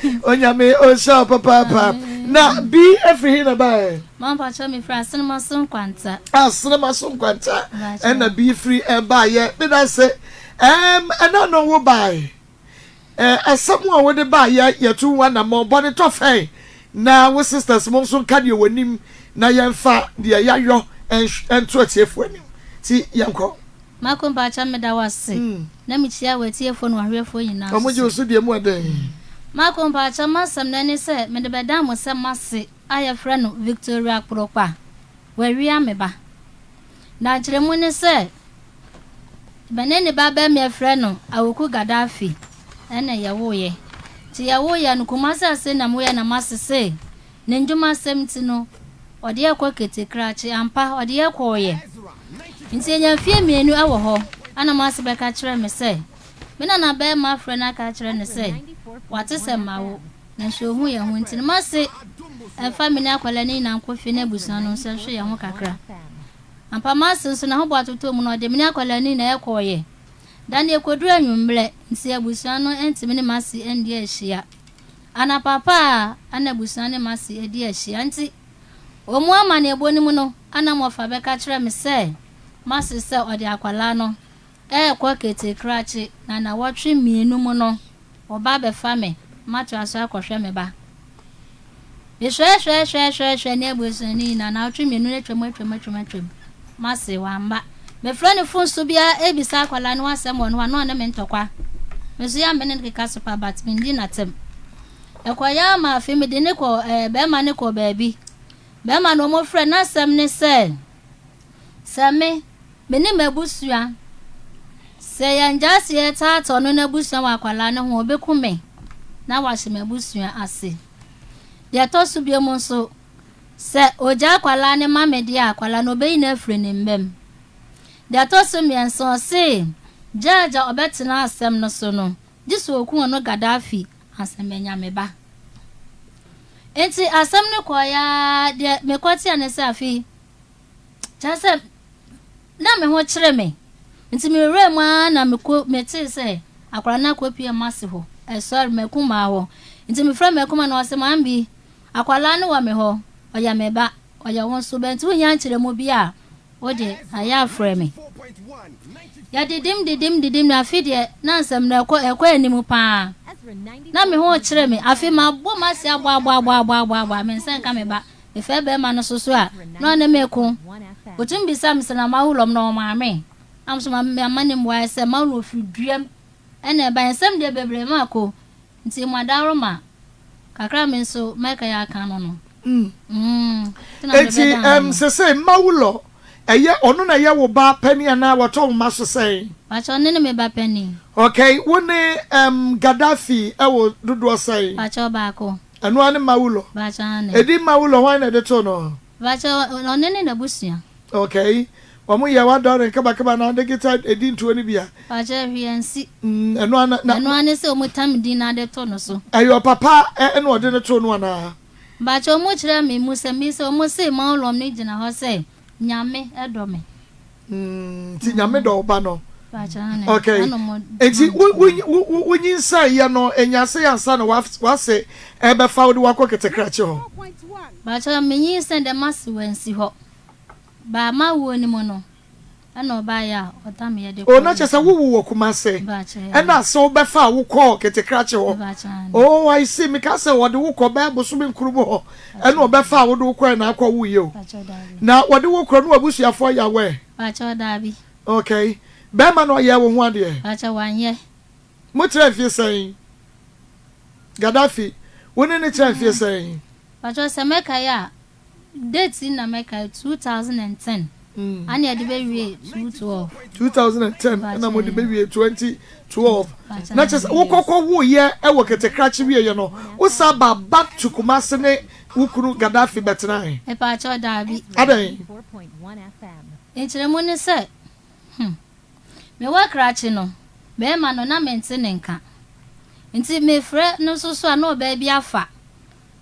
Onyame ɔnhyira wo papaapa. Na bi afiri he na baɛ? Ma mpakyɛw me firi Asenema so Nkwanta. Asenema so Nkwanta ɛna bi firi ɛbaayɛ. Meda ase. Ɛm ɛna no wo bae. Ɛ asɛm a wode baayɛ yɛto ho anammɔn bɔne tɔ fɛn na wo sisters mo nso nka deɛ wɔnim na yɛmfa deɛ yɛayɔ nto atiefoɔ anim. Ti yɛnkɔ. Mako mpakyɛw meda wo ase na mekyia w'atiefoɔ ne w'ahwɛfoɔ nyinaa nso so. Wɔgye wo so deɛ mu ɛdɛn. Mako mpakyɛw m'asɛm no ɛne sɛ mede bɛdan mo sɛ m'ase a yɛfrɛ no Victoria Kporokpa wawia me ba. Na nkyerɛmu ne sɛ me ne ne ba bɛrima yɛfrɛ no Awuku Gaddafi ɛna yɛwoeɛ. Nti yɛwoeɛ no Kumasi ase na mewoeɛ na m'ase se Ne ndwumasɛm ntsi no, ɔde yɛn kɔ ketekrakye. Ampa, ɔde yɛn kɔɔeɛ. Ntsi yɛnyaa mfeɛ mmienu wɔ hɔ, ɛna m'ase bɛka kyerɛɛ me sɛ, me nanabarima afrɛ no aka akyerɛ no sɛ, wate sɛ mawo, nanso ɔnhu yɛn ho nti no, m'ase mfa me ne akwadaa no nyinaa nkɔ fie na abusua no nso nhwɛ yɛn ho kakra. Ampa, m'ase nso n'ahoboatotɔ mu no, ɔde me ne akwadaa no nyinaa kɔɔeɛ. Da no yɛkɔduruu anwummerɛ, nti abusua no antumi ne m'ase andi ahyia. Anapa paa a na abusua ne m'ase adi ahyia nti, wɔn amanneɛbɔ no mu no, na mmɔfra bɛka kyerɛ me sɛ m'ase sɛ ɔde akwadaa no rekɔ ketekrakye na nnawɔtwe mmienu mu no, wɔba abɛfa me matoa so akɔhwɛ me ba. Mehwɛhwɛhwɛhwɛhwɛ ne abusua no nyinaa, nnawɔtwe mmienu no atwam atwam atwam atwam, m'ase wamma. Mefrɛ no fon so biara bisa akwadaa no ho asɛm wɔ no hɔ a, na ɔne me ntɔkwa. Me nso yɛ a me ne no keka so paa but mendi n'atɛm. Ɛkɔeɛ ara ma afei mede no kɔ ɛɛ bɛrima no kɔɔ baabi. Bɛrima no wɔfrɛ no n'asɛm ne sɛ, sɛ me, me ne m'abusua, sɛ yɛngyae sɛ yɛretaataa ɔno n'abusua wɔ akwadaa no ho a, ɔbɛku me na wahye m'abusua ase. Deɛ ɛtɔ so biom nso, Sɛ ogya akwadaa no ma me deɛ a, akwadaa no ɔbɛyi no afiri ne mma mu. Deɛ ɛtɔ so mmiɛnsa, ɔse judge a ɔbɛtena asɛm no so no, gye sɛ ɔku ɔno Gaddafi ansa manya me ba. Nti asɛm no kɔeɛ ara, deɛ mekɔteɛ ne sɛ afei, kyerɛ sɛ na me ho kyere me. Nti mewuraa mu ara na mekɔ metee sɛ akwadaa no akɔpue m'ase hɔ, eh, sorry, m'akumaa hɔ. Nti mefrɛ m'akumaa no ɔse, Maame Akwadaa no wɔ me hɔ, ɔyɛ me ba, ɔyɛ wo nso ba, nti wohia nkyerɛmu bi a, wo de, ayɛ a frɛ me. Yɛdidim didim didim na afe deɛ na nsɛm no ɛkɔ ɛkɔ anim paa. Na me ho rekyere me, afe mabɔ m'ase abɔ abɔ abɔ abɔ abɔ abɔ a me nsa nka me ba. Mefrɛ bɛrima no so so a, na ɔne me ko. Ɔtumi bisa me sɛ na mawolɔm na ɔmaame. Na me nso mama no mmuaeɛ sɛ mawolɔm ɔfiri duam ɛna ɛbaeɛ. Nsɛm deɛ bebree mako. Nti mo adaworoma kakra a me nso mɛka yi aka no no. Mm. Nti na mede Enti bɛdan mo ɛm no. sesei Mawulɔ ɛyɛ ɔno na ɛyɛ wo ba panin anaa wɔtɔ wo mma so sɛn? Pakyɛ ɔno ne me ba panin. Okay, wo ne ɛm Gaddafi ɛwɔ dodoɔ sɛn? Pakyɛ ɔbaako. Ɛno ara ne Mawulɔ? Pakyɛ aane. Edin Mawulɔ hwan na ɛde too no? Pakyɛ ɔno ne n'abusua. Okay, wɔn yɛ w'adɔre nkabakaba na ade kita edi ntuo no bi a. Pakyɛ hwee ansi. Mm, ɛno ara na. Ɛno ara ne sɛ wɔn tam din na ade to no so. Ɛyɛ ɔpapa ɛna ɔde no too no anaa? Mpakyɛ wɔn kyerɛ me mu sɛ me sɛ wɔn se Maulom no gyina hɔ sɛ Nyame dɔ me. Mm, nti Nyame dɔ wo ba no. Mpakyɛ aane. Okay, Ɛna wɔn nti ma wo me wo too no. wo wo wo nyinsɛn yɛ no enya se ansa na w'ase ɛbɛfa wo de wakɔ ketekrakye hɔ? Mpakyɛ me nyinsɛn dɛ m'ase wansi hɔ. Baa m'awoɔ no mu no, ɛna ɔbaeɛ a ɔdameeɛ de Oh, na kɔɔ kyerɛ sɛ Ghana. wo woo wɔ Kumase, Mpakyɛ, ɛna sɛ wo bɛfaa wo kɔɔ Ketekrakye hɔ. mpakyɛ aane. Oh, I see, mekaa sɛ wɔde wo kɔ bɛyɛ bosome nkron mu hɔ, ɛna Mpakyɛ daabi. ɔbɛfaa wo de wo kɔɛ na akɔ woeɛ o. Mpakyɛ daabi. Na wɔde wo korɔ no w'abusuafoɔ yɛ aware? Mpakyɛ daabi. Okay, bɛɛma no ɔyɛɛ wo ho adeɛ? Mpakyɛ wanyɛ. Mo kyerɛ mfie sɛn? Gaddafi, wo ne no kyerɛ mfie sɛn? Mpakyɛ sɛ mɛkae a, Date yi na mɛkae, 2010 ana yɛde bɛwie 2012. 2010 ɛna mo de bɛwie 2012 na kyerɛ sɛ wokɔkɔ woyɛ ɛwɔ ketekrakye wieɛ no wosan ba back to Kumasi ne wo kunu Gaddafi bɛtenae? Mepaakyɛw daabi. Adɛn? Nkyerɛmu ne sɛ, hmm, mewɔ krakye no, bɛɛma no na mente ne nka. Nti mefrɛ no nso so a na ɔbaa bi afa.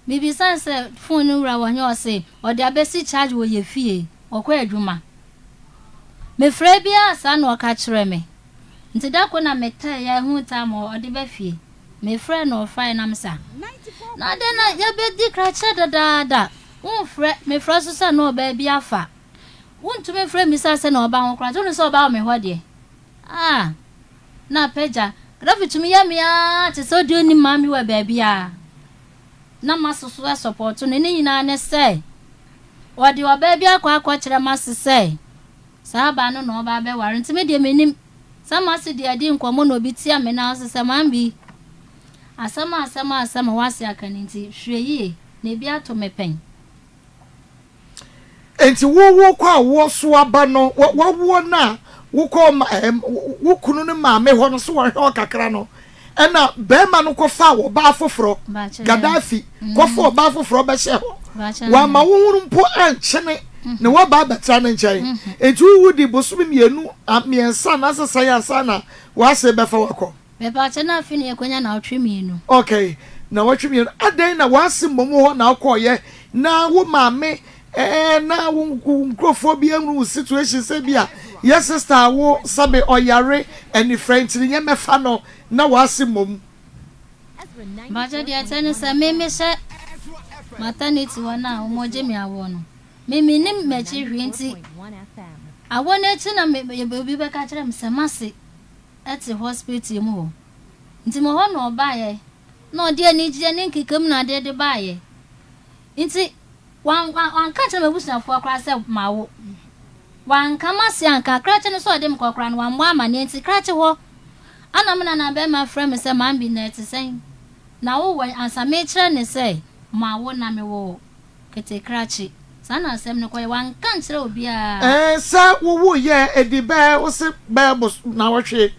Mebisa no sɛ phone no wura wɔ he ɔse ɔde abɛsi charge wɔ yɛ fie, ɔkɔ adwuma. Mefrɛ biaa saa na ɔka kyerɛ me. Nti da koro na metɛɛ ya huu time a ɔde ba fie. Mefrɛɛ no ɔfae na mese ah Na adɛn na yɛbɛdi krakyɛ dadaada? Womfrɛ, mefrɛ nso sɛ na ɔbaa bi afa. Wontumi mfrɛ mmisa sɛ na ɔba ho koraa, nti wonim sɛ ɔba wɔ me hɔ deɛ. Ah, na apagya. Gaddafi tumi yɛ me ara te sɛ ɔdeɛ ɔnnim maame wɔ baabiara. Na m'ase so asɔpɔto no. Ne nyinaa ne sɛ, ɔde ɔbaa bi akɔ akɔkyerɛ m'ase sɛ saa baa no na ɔba abɛware. Nti me deɛ mennim sɛ m'ase deɛ adi nkɔmmɔ na obi tia me nan so sɛ Mambi, asɛm a asɛm a asɛm a w'ase aka no nti, hwɛ yie na ebi ato me pɛn. Enti wo wokɔ awoɔ so aba no, w'awoɔ no a wokɔ ma ɛm wo kunu no maame hɔ no so wɔhwɛ wo kakra no, ɛna bɛrima no kɔfaa ɔbaa foforɔ, Gaddafi, kɔfa ɔbaa foforɔ bɛhyɛ hɔ. Wamma wo ho mpo ankyene na woaba abɛtra ne nkyɛn. Enti wo wodi bosome mmienu, mmiɛnsa anaasɛ sɛn ansa na w'ase bɛfa wo akɔ? Mepaakyɛ na afe ne yɛkɔnya naɔtwe mienu. Ok naɔtwe mienu adɛn na w'ase mmom hɔ na wokɔɔyɛ na wo maame ɛɛ na wo nkurɔfoɔ bi ahunu wo situation sɛ bi a yɛ sister a wo sɛbe ɔyare anifra nti no yɛ mɛfa no na w'ase mmom. Mpakyɛ deɛ ɛteɛ ne sɛ me mehyɛ maternity hɔ no a wɔn gye me awoɔ no me mennim m'akyi hwee nti awoɔ no akyi na me obi bɛka kyerɛ me sɛ m'ase te hospital mu hɔ. Nti mewɔ hɔ na ɔbaeɛ na ɔde anigyeɛ ne nkekamu na adeɛ de baeɛ. Nti wan wan wanka ankyerɛ m'abusuafoɔ koraa sɛ mawo. Wanka m'ase anka. Krakye no sɛ ɔde me kɔ koraa no wammɔ amaneɛ nti krakye hɔ ana me nana bɛrima frɛ me sɛ Mambi na ɛte sɛn? Na wowɔ ansa mekyerɛ no sɛ mawo na mewɔ Ketekrakye. Saa na asɛm no kɔeɛ. Wanka ankyerɛ obiara. Ɛɛ sɛ wowo yɛ ɛdi bɛɛ wose bɛɛ bos nawɔtwe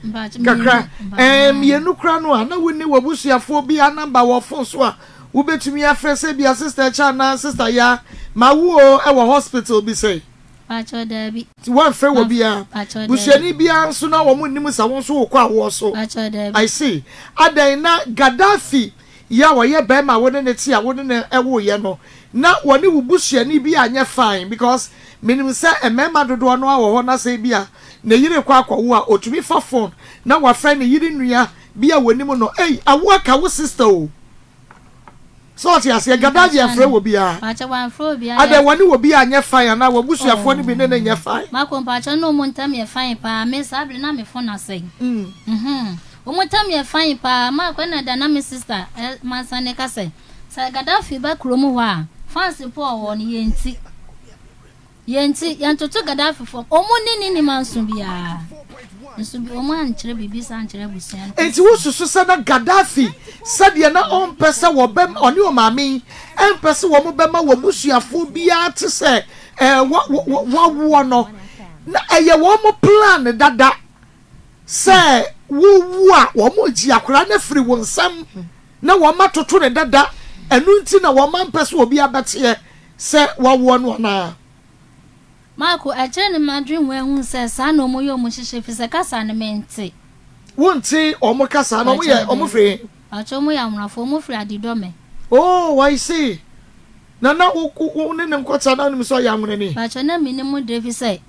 kakra ɛɛ mienu kora no a na wonni wabusuafoɔ bi a number wɔ phone so a wobɛtumi afrɛ sɛ bia sister ɛkyɛ anaa sister yaa mawo oo ɛwɔ hospital bi sɛi. Mpakyɛw daabi. Nti woamfrɛ wɔ biara. Mpakyɛw daabi. Busuani biara nso na wɔn nnim sɛ wo nso wokɔ awoɔ so. Mpakyɛw daabi. I see. Adɛn na Gaddafi Yɛ a ɔyɛ barima a wo ne no te a wo ne no woeɛ no na wɔne wo busuani bi anyɛ fine because menim sɛ mmarima dodoɔ no ara wɔ hɔ na sɛ ebia ne yere rekɔ akɔwo a ɔtumi fa phone na wafrɛ ne yere nua bi a wɔnim no ei awo aka wo sister o sɛ ɔte aseɛ Gaddafi amfrɛ wɔ biara Mpakyɛ wamfrɛ obiara adɛn wɔne wɔ bi anyɛ fine anaa w'abusuafoɔ no bi ne no nyɛ fine. Mako mpakyɛ ne ɔmo ntam yɛ fine paa me saa bere na me phone asɛe. Mm. Wɔn ntam yɛ fine paa Mark ɛna da na me sister ɛ mansane ka sɛ sɛ Gaddafi ba kurom hɔ a fans po ɔwɔ no yɛn nti yɛn nti yɛn toto Gaddafi fam wɔn ne ne nim anso biara nso bi wɔn ankyerɛ biribi saa ankyerɛ abusua no. Enti wosusu sɛ na Gaddafi sɛdeɛ na ɔmpɛ sɛ wɔbɛ ɔne ɔmaame yi ɛmpɛ sɛ wɔn bɛma wɔn abusuafoɔ biara te sɛ ɛɛ wɔ wɔ wɔawoɔ no na ɛyɛ wɔn plan dada Sɛ wowu a, wɔregye akwadaa no afiri wo nsam na wɔatoto no dada, ɛno nti na wɔampɛ sɛ obi abɛteɛ sɛ woawoɔ no anaa? Marko, Akyire no madwene ho ahunu sɛ saa na wɔyɛ wɔn nhyehyɛe efisɛ kasa no mente. Wonte wɔn kasa no? Wɔyɛ, wɔfiri he? Mpakyɛ wɔyɛ Anwonafoɔ, wɔfiri Adidɔmɛ. Oh, I see. Na na wo, wo ne no nkɔtra na wonim sɛ ɔyɛ Anwonani? Mpakyɛ na mennim de efisɛ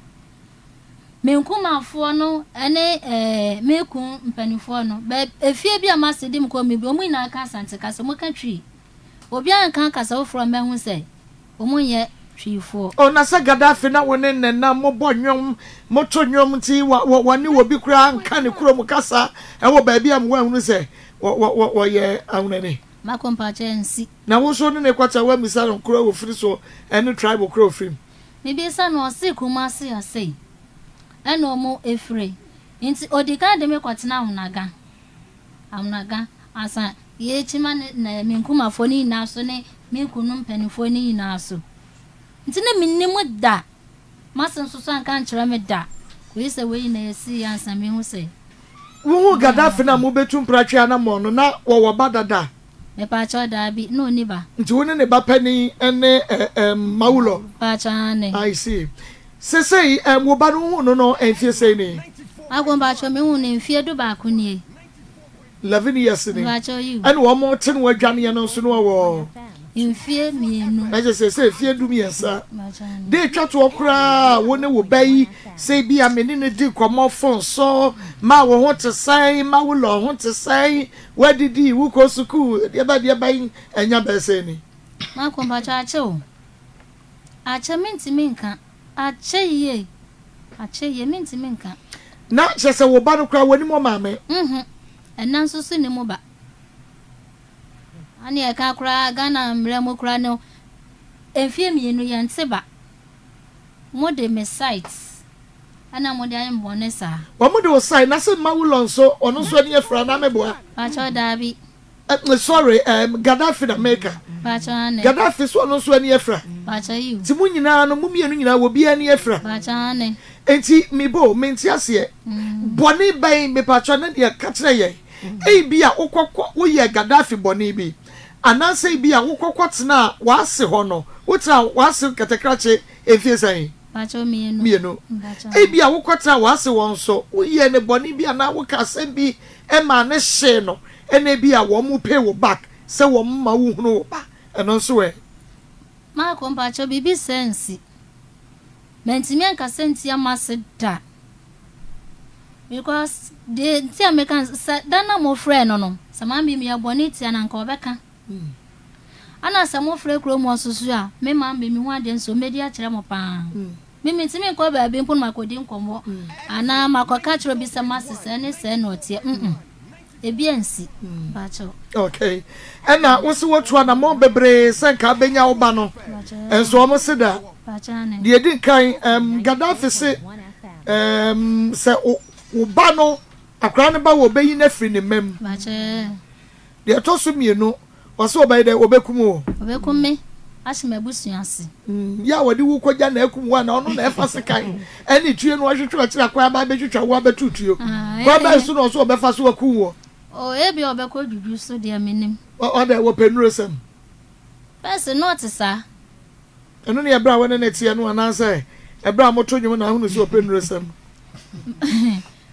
Me nkumafoɔ no ne me kun mpanimfoɔ no, bɛ, efie bi a m'ase de me kɔ mu bi, wɔn nyinaa ka Asante kasa, wɔka Twi. Obiara nka kasa foforɔ a mɛhu sɛ wɔnyɛ Twifoɔ. Oh, na sɛ Gaddafi na wo ne ne nam mobɔ nnwom, moto nnwom nti wɔ, wɔ, wɔne obi koraa nka ne kurom kasa wɔ baabi a wɔanhunu sɛ wɔ, wɔ, wɔ, wɔyɛ Ahunani. Mako mpakyɛ nsi. Na wo nso wo ne no kɔtra woammisa no kuro a wɔfiri so ne tribe koro a ɔfiri mu. Mebisa no ɔse Kumasi ha sei ɛna ɔmo efire nti odikan de me kɔtena Ahonaga Ahonaga ansa yɛkyima ne na me nkumafoɔ no nyinaa so ne me kunu mpaninfoɔ no nyinaa so nti na mennim da m'ase nso so anka ankyerɛ me da kɔyi sɛ wei nyinaa ɛsiiɛ ansa mehu sɛ. Wohuu Gaddafi no a mobetu mpratwe anammɔn no na wɔwɔ ba dada? Mepaakyɛw, daabi, na onni ba. Nti wo ne ne ba panin ne eh, Mawulɔ? Mepaakyɛw, aane. I see. Sesei eh, wo ba no wohuu no no mfie sɛn ni? Mako, mpaakyɛw, mehuu no mfie dubaako nie. 11 years ni. Mepaakyɛw, yiw. Ɛna wɔn te no adwaneɛ no nso no ɔwɔ? Mfie mienu. Na kyerɛ sɛ sɛ mfie 13. De etwa toɔ koraa a wo ne wo ba yi sɛ bi a me ne no di nkɔmmɔ fon so ma wo ho te sɛn, ma wo lɔ ho te sɛn, woadidi, wokɔ sukuu, deɛ bɛn deɛ bɛn, ɛnya bɛyɛ sɛn ni? Mako mpakyɛ akyɛ o. Akyɛ mentumi nka. Akyɛ yie. Akyɛ yie mentumi nka. Na kyerɛ sɛ wo ba no koraa wɔnim ɔmaame? Nhu. Ɛna nso so nni mu ba. Ane ɛka koraa Ghana mmra mu koraa no mfie mienu yɛnte ba. Mo de me site ɛna mo de ayɛ me bɔne saa. Wɔn de wo site na se mma wo lɔ nso ɔno nso ani afira anaa meboa? Pakyɛw daabi. Eh, sorry, um, Gaddafi na meka. Pakyɛw ane. Gaddafi so ɔno nso ani afira. Pakyɛw yiw. Nti mo nyinaa no mo mienu nyinaa wɔ biara ani afira. Pakyɛw ane. Nti mebo mente aseɛ. Bɔne bɛn mepakyɛw ne deɛ ka kyerɛ yɛn. Ebia wokɔkɔ woyɛɛ Gaddafi bɔne bi, anaasɛ ebia wokɔkɔtenaa w'ase hɔ no, wotenaa w'ase kɛtɛkrakye mfie sɛn? Mpakyɛw, mienu. Mienu. Mpakyɛw. Ebia wokɔtenaa w'ase hɔ nso, woyɛɛ no bɔne bi anaa wokaa asɛm bi maa no hyee no, ɛna ebia wɔpay wo back sɛ wɔmma wohunu wo ba. Ɛno nso ɛ? Marco, mpakyɛw, biribi saa nsi. Mantumi ankasa antia m'ase da. Because deɛ nti a meka no sɛ da na mofrɛɛ no no, sɛ maame meyɛ bɔne tia no anka ɔbɛka. Ɛna sɛ mofrɛ kurom hɔ nso so a, me maame mehu adeɛ nso mɛdi akyerɛ mo paa. Me mentumi nkɔ baabi mpo na makɔdi nkɔmmɔ anaa makɔka kyerɛ obi sɛ mase sɛɛ ne sɛɛ na ɔteɛ. Mm-mm. Ebi ansi. Mpakyɛw. Okay. Ɛna wo se woatu anamɔn bebree sɛ nka abɛnya wo ba no. Nso wɔn se da. Deɛ edi nkan, um, Gaddafi se um, sɛ wo ba no, akwadaa no ba wɔ ɔbɛyi no afiri ne mma mu. Deɛ ɛtɔ so mienu, Ɔse ɔbɛyɛ dɛn? Ɔbɛkum wo. Ɔbɛkum me ahye m'abusua ase. Yɛ a wɔde wo kɔgya na akum wo anaa ɔno na ɛfa sekan ɛne tuo na ɔhwehwɛ ɔkyerɛ kwan aba abɛtwitwa wo abɛto tuo. Kwan bɛn so na ɔse ɔbɛfa so akum wo? Oh, ebia ɔbɛkɔ dwudwu so deɛ mennim. Ɔdɛ, wɔpɛ nnurosɛm. First na ɔte saa. Ɛno ne ɛberɛ a wo ne no teɛ no anaasɛ ɛberɛ a moto nnwom na ahunu sɛ ɔpɛ nnurosɛm?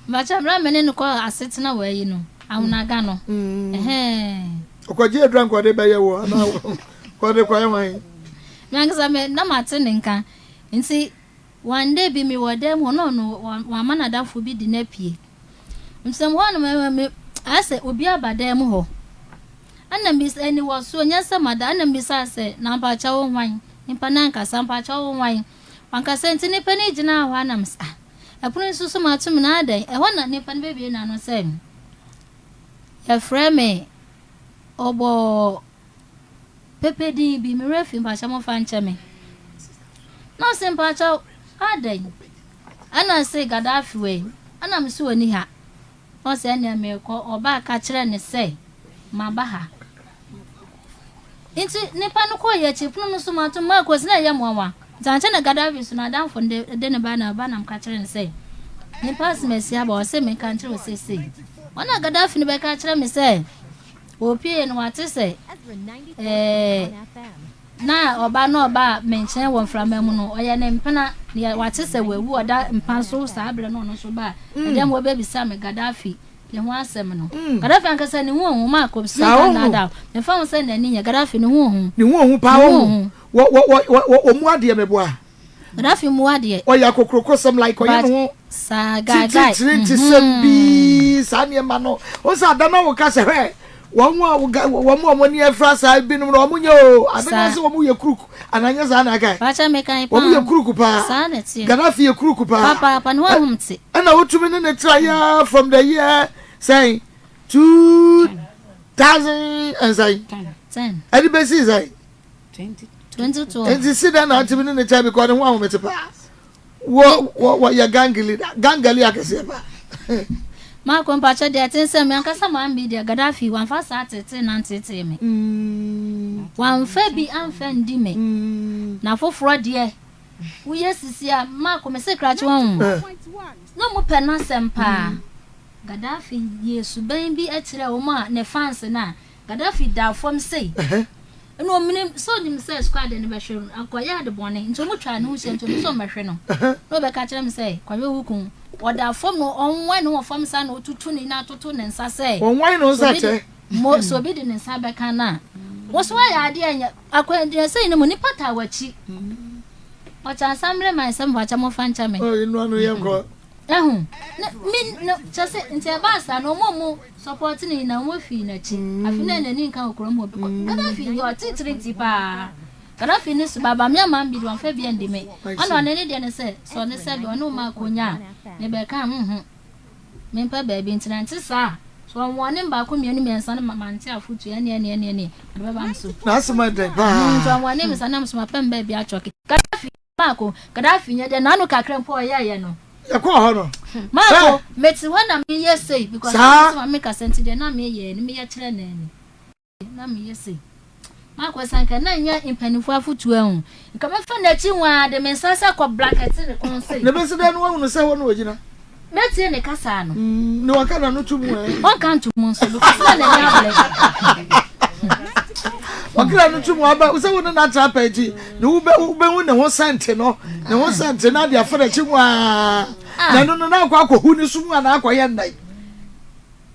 Mpakyɛ mmerɛ a me ne no kɔ asetena wɔ ayi no, Ahonaga no, ɛhɛɛ. Ɔkɔgye aduru anka ɔde bɛyɛ wo anaa ɔde kɔyɛ hwan? Me ankasa me na mate ne nka nti one day bi me wɔ dan mu hɔ na ɔno wama n'adamfo bi de no apue. Nti sɛ mewɔ hɔ no me ayɛ sɛ obi aba dan mu hɔ. Ɛna mbisa ɛni wɔ so nyɛ sɛ mada ɛna mbisa sɛ na mpakyɛ wo hwan? Nipa no ankasa mpakyɛ wo hwan? Wankasa nti nipa no gyinaa hɔ a na mese ah Ɛpono yi nso so mato mu na adɛn? Ɛhɔ na nipa no bɛbue n'ano sɛ, Yɛfrɛ me ɔbɔ pepe din bi, me werɛ fi mpakyɛ momfa nkyɛ me. Na ɔse mpakyɛ adɛn? Ɛna se Gaddafi wei, ɛna me se ɔni ha. Na ɔse ɛneɛ merekɔ, ɔbaa ka kyerɛ no sɛ maba ha. Nti nipa no kɔɔ yɛ akyi pono no so mato mu akɔsi na ɛyɛ mmoawa. Nti ankyɛ na Gaddafi so n'adamfo no de de ne ba na ɔba nam ka kyerɛ no sɛ nipa asɛm asi aba ɔse menka nkyerɛ wo seesei. Wɔn na Gaddafi no bɛka kyerɛ me sɛ wɔpie no wate sɛ ɛɛ na ɔba na ɔba me nkyɛn wɔ mframa mu no ɔyɛ ne mpena na wate sɛ wawu ɔda mpa so saa berɛ no ɔno nso ba a ɛdɛm wɔbɛbisa me Gaddafi Ne ho asɛm no. Gaddafi ankasa ne ho ohu ma kɔmsi Saa nka ohu. nnaadaa. Memfa ho sɛ n'ani nyɛ Gaddafi ne ho ohu. Ne ho ohu paa Ne ho ohu. ohu. Wɔ wɔ wɔ wɔ wɔ ɔmu adeɛ meboa. Gaddafi mu adeɛ. Ɔyɛ akokurokosɛm like ɔyɛ But ne ho saa guy guy. titiritisɛm bi saa nneɛma no. Wo sɛ ada na woka sɛ hwɛ wɔn a wɔn a wɔn ani afira saa binom no wɔn nyɛ o ade na Saa. sɛ wɔn yɛ crook anaa nyɛ saa na aka. Pakyɛ mekan paa. Wɔn yɛ crook paa. Saa na ɛteɛ. Gaddafi yɛ crook paa. Papaapa ne ho ahom te. Ɛna wotumi ne ne tra yɛ from the year sɛn 2000 and sɛn Ten. ɛde bɛsi sɛn 2012. nti si dɛn na atumi ne ne tra because ne ho ahomete paa wɔ wɔ wɔyɛ gang leader gangali akɛseɛ paa. Marco mpakyɛ deɛ ɛte sɛ me ankasa maa me deɛ Gaddafi wamfa saa tetee na ntetee me. Wamfa bi amfa ndi me. Na foforɔ deɛ woyɛ sisi a Marco me se krakye wɔn na ɔmo pɛ n'asɛm paa. Gaddafi yɛ suban bi kyerɛ wɔn a ne fans no a Gaddafi da fam sei ɛna ɔmene sɛ ɔnim sɛ squad no bɛhwɛ no akɔyɛ ade bɔne nti ɔmo twaa ne ho hyia nti ɔno sɛ ɔmmɛhwɛ no na ɔbɛka kyerɛ me sɛ kɔhwɛ wo kun ɔda fam no ɔnwan ne wɔ fam saa na ɔtutu ne na atoto ne nsa sɛ Ɔnwan ne nsa kyɛ mo sɛ obi de ne nsa bɛka no a. Wo so woayɛ adeɛ a ɛnyɛ akwanduasɛyi no mu nipa taa w'akyi. Ɔkyɛ ansa mmerɛ ma nsɛm fakyɛ mo fa nkyɛ me. Nnua no yɛnkɔ. Ɛho ne me no kyɛ sɛ nti ɛbaa saa no ɔmo ɔmo support ne nyinaa ɔmo fii n'akyi. Afi na n'ani nka wɔ kurom hɔ bi. Gaddafi yɛ ɔtitiri nti paa. Gaddafi ne so baba me ama bi de wɔmfa bi andi me. Ɔna ɔne ne deɛ ne sɛ sɛ ɔne sɛ bi ɔne ɔmo akonya a mebɛka nho. Mempɛ baabi ntena nte saa a, so ɔwɔ ne baako mmienu mmiɛnsa no ma mante afotu ɛne ɛne ɛne ɛne ɔde bɛba me so. N'asɛm ayɛ dɛ paa. Nti ɔwɔ ne mmiɛnsa nam so mapɛ me baabi atwɔke. Gaddafi Maako, Gaddafi nyɛ dɛ n'ano kakra mpo ɔyɛɛyɛ no. Yɛkɔɔ hɔ no. Maako, mete hɔ na meyɛ sei because Saa. na mese ma mekasa nti deɛ na meyɛ no meyɛ kyerɛ no ani. Na meyɛ sei. Makɔ sɛ anka na nyɛ mpanimfoɔ afotuo ahu. Nka mɛfa n'akyi nwaa de me nsa sɛ kɔ blakɛte ne kɔn sei. Na bɛsi dɛn na wahunu sɛ hɔ na ɔgyina? Mɛtie ne kasa no. Mm, ne waka n'ano to mu ɛ. Ɔnka nto mu nso because na n'ani abere. Ɔka n'ano to mu aba sɛ wo ne n'atra pɛ nti ne wobɛhu ne ho sɛnte no ne ho sɛnte na de afa n'akyi nwaa. Ah. Na ɛno no na akɔ akɔhu ne so mu anaa akɔyɛ nnan.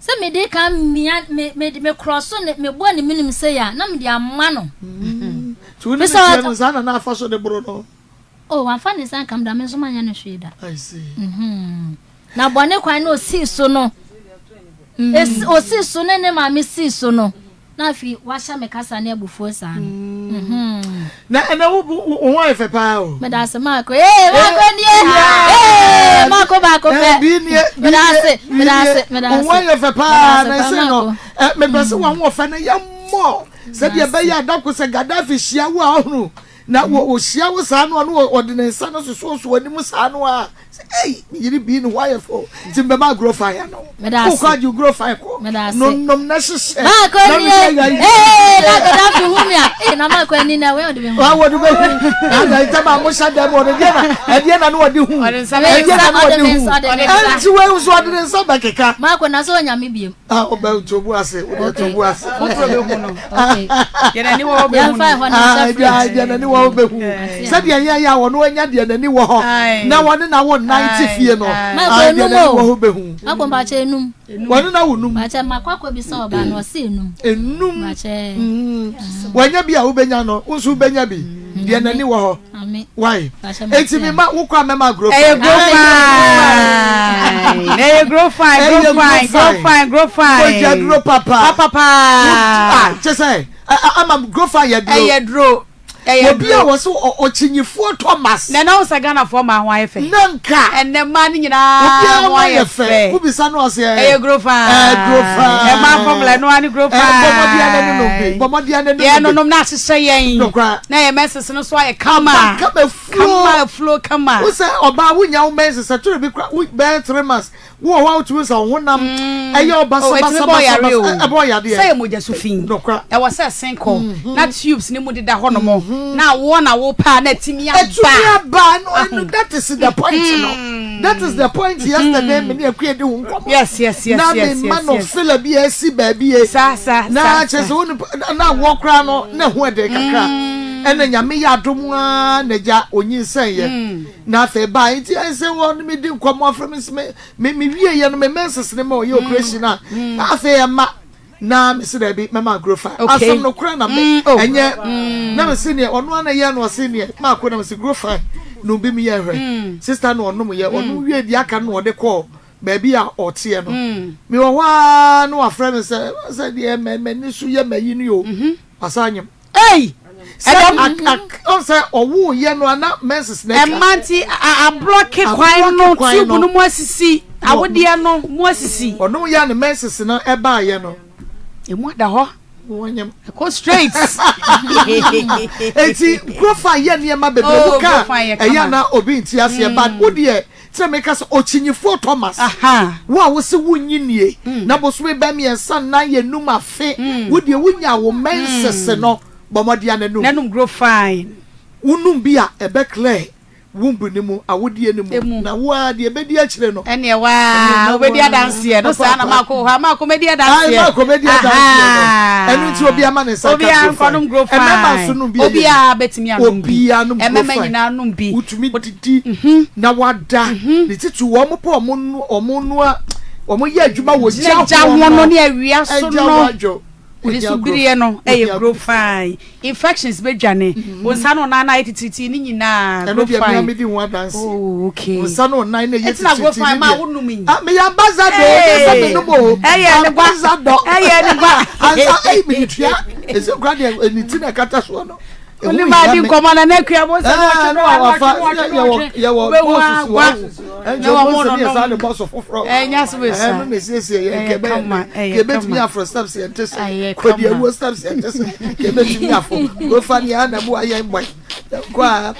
Sɛ mede kan mia me me me korɔ so ne mebɔ ne menim sei a na mede ama no. Nti wo ne ne teɛ no saa na na afa so de boro no. Oh wamfa ne nsa anka me da me nso manyɛ no hwee da. I see. Mm-hmm. Na bɔne kwan na osii so no. Esi osii so ne ne maame sii so no. Na afei wahyɛ me kasa ne abufuo saa no. Mm. Na ɛnɛ wo wo ho ayɛ fɛ paa o. Meda ase Maako. Ee Maako nie. Ee Maako baako pɛ. Bi nie bi Meda ase nie meda ase meda wo ho ase. ayɛ fɛ paa Meda na ase paa ɛsɛ no Maako. ɛ mepɛ sɛ wɔn ho ɔfɛ no yɛ mmɔ sɛdeɛ ɛbɛyɛ adako sɛ Gaddafi hyia wo a ɔhunu na wɔ ɔhyia wo saa no a na ɔde ne nsa no sosoɔsoɔ anim saa no a sɛ ei me yere bii ne ho ayɛ fɛ o nti mbɛma agorɔ fan ano wokɔ agye agorɔ fan kɔ nonom na hyehyɛ na nie ee na Gaddafi hu mi a ee na maakɔ ani na wei ɔde bɛ hu wɔde bɛ hu na na ntam a mohyɛ dɛm ɔde deɛ na ɛdeɛ na ne ɔde hu ɛdeɛ na ne ɔde hu ɛnti wei nso ɔde ne nsa bɛkeka maakɔ na sɛ ɔnya me biem Ah, ɔbɛ nti obu ase, wode ɛto obu ase. Foforɔ bɛhu no. Deɛ n'ani wɔ hɔ bɛhu no. Ah, deɛ n'ani wɔ hɔ bɛhu. Sɛdeɛ yɛn yɛ a wɔn anya deɛ n'ani wɔ hɔ na wɔne na wo nan te fie no. Ah, deɛ n'ani wɔ hɔ bɛhu. Akɔ mpakyɛ enum. Wɔne na wo num. Mpakyɛ makɔ akɔ bi sɛ ɔbaa no ɔsi enum. Enum. Mpakyɛ. Wɔanya bi a wobɛnya no, wo nso wobɛnya bi. Deɛ n'ani wɔ hɔ. Why? Eti mi ma wokɔ a mɛma grow fine. Ɛyɛ grow fine. Ɛyɛ grow fine, grow fine, grow fine, grow fine. Mogya duro papa. Papa paa. Kyɛ sɛ ama grow fine yɛ duro. Ɛyɛ duro. Ɛyɛ Obi a wɔso ɔkyinyifoɔ Thomas. Na ɛna wo sɛ Ghanafoɔ maa ho ayɛ fɛ. Na nka. Ɛnɛ mmaa no nyinaa ho ayɛ fɛ. Wobisa no ɔsɛ. Ɛyɛ grow fine. Ɛyɛ grow fine. Ɛmaa fɔmula ɛno ara ne grow fine. Bɔmmɔden anani nom bi. Bɔmmɔden anani nom bi. Yɛn nonom na ahyehyɛ yɛn. Nokora. Na yɛn menses no so ayɛ kama. Kama fuo. Kama fuo kama. Wo sɛ ɔbaa wonya wo menses ɛtore bi kora wo bɛyɛ 3 months wo wɔ hɔ a wotumi sɛ wo honam ɛyɛ ɔba Oh, ɛtumi bɔ yare o. ɛbɔ yadeɛ. Sɛ yɛ mogya so fi. Nokora. Ɛwɔ sɛ ɛsen kɔ. Na tubes ne mu deda hɔ nom. Na awoɔ na wopɛ a na ɛtumi aba. Ɛtumi aba no ɛno that is the point no. That is the point yesterday me ne akua di ho nkɔmɔ. Yes yes yes Na yes me ma yes no yes. fila bi a ɛsi baabi ye. Sa sa Na sa kyerɛ sa. sɛ wo nipa na awoɔ koraa no na ɛho ɛden kakra. Ɛna nyame yɛ adom ara na gya onyinsɛn yɛ. Na afei baa nti ɛsɛ wɔn ne me di nkɔmɔ afrɛ me me me me wie yɛ no me menses ne ma ɔyɛ operation a na afei ɛma na me se daabi mɛma agorɔ fa asɛm no kora na me ɛnyɛ na me se neɛ ɔno ana yɛ no ɔse neɛ maako na me se gro fine no bi me yɛ hwɛ sister no ɔnom yɛ ɔno wie deɛ aka no ɔde kɔɔ baabi a ɔteɛ no me wɔ hɔ a na wafrɛ me sɛ sɛ deɛ m'ani so yɛ m'ayi no yɛ o wasa anyem Ei! Sɛ Ɛdɔm. ak ak ɔn sɛ ɔwoo yɛ no ana menses na atwa. Ɛma nti ablɔke kwan no Ablɔke kwan tube no. no mu asisi awodeɛ no mu asisi. Ɔno yɛ a ne menses no ɛbaa yɛ no. Emu ada hɔ. Wɔnyam. Ɛkɔ straight. Eti Grofa yɛ nneɛma bebree Oh, wo ka Grofa yɛ ɛyɛ kama. na obi nti aseɛ but wo deɛ Sɛ meka sɛ, Okyinyifoɔ Thomas, wo a wose wonnye nnie, na bosome bɛ miɛnsa, nnan, enum, afe, wo deɛ wonyaa wo menses no, bɔ mmɔden ara na num. Na num grow fine. Wo num bi a, ɛbɛ clear womb no mu, awodeɛ no mu, na wo ara deɛ ɛbɛdi akyire no. Ɛneɛ wo ara wobɛdi adanseɛ no, saa na Maako wɔ hɔ a, Maako mɛdi adanseɛ. Ae, Maako mɛdi adanseɛ no. Ɛno nti obiara ma ne nsa nka Obiara grow nkɔ nom fine. grow fine. Mmarima nso nom bi a ɛyɛ bi. Obiara bɛtumi anom bi. Obiara nom grow Mmarima fine. nyinaa nom bi. Wotumi didi na wada ne titiriw wɔn pɛ wɔn wɔn noa wɔn yɛ adwuma wɔ gya gya ho no ne awia so no. Ɛne so biriɛ no ɛyɛ grow fine. Infections bɛdwane. Wo nsa ne wo nan no ayɛ titiritii ne nyinaa grow fine. Ɛno deɛ mea medi ho adanse. Oh okay. Wo nsa ne wo nan no ɛyɛ Ɛti na grow titiritii fine ne maa deɛ. wo nom yi. Ah meyɛ ambassador o, nyɛ sɛ menom o. Ɛyɛ ne gua. Ambassador. Ɛyɛ ne gua. Ansa ɛyi mede tua. Ɛsɛ kura deɛ ɛni ti na ɛkata soɔ no. Wo ne maa di nkɔmɔ na na akua mo sɛ wɔtwe no wɔtwe wɔtwe wɔtwe wobɛhu agua na wɔn mo no nom bɔsɔ foforɔ ɛnya so bɛ sa ɛno na esiesie yɛn kɛbɛ kɛbɛtumi afro steps yɛn te sɛ kɔdi awuo steps yɛn te sɛ kɛbɛtumi afro kofa ni anamu ayɛ mbɔe kɔ a.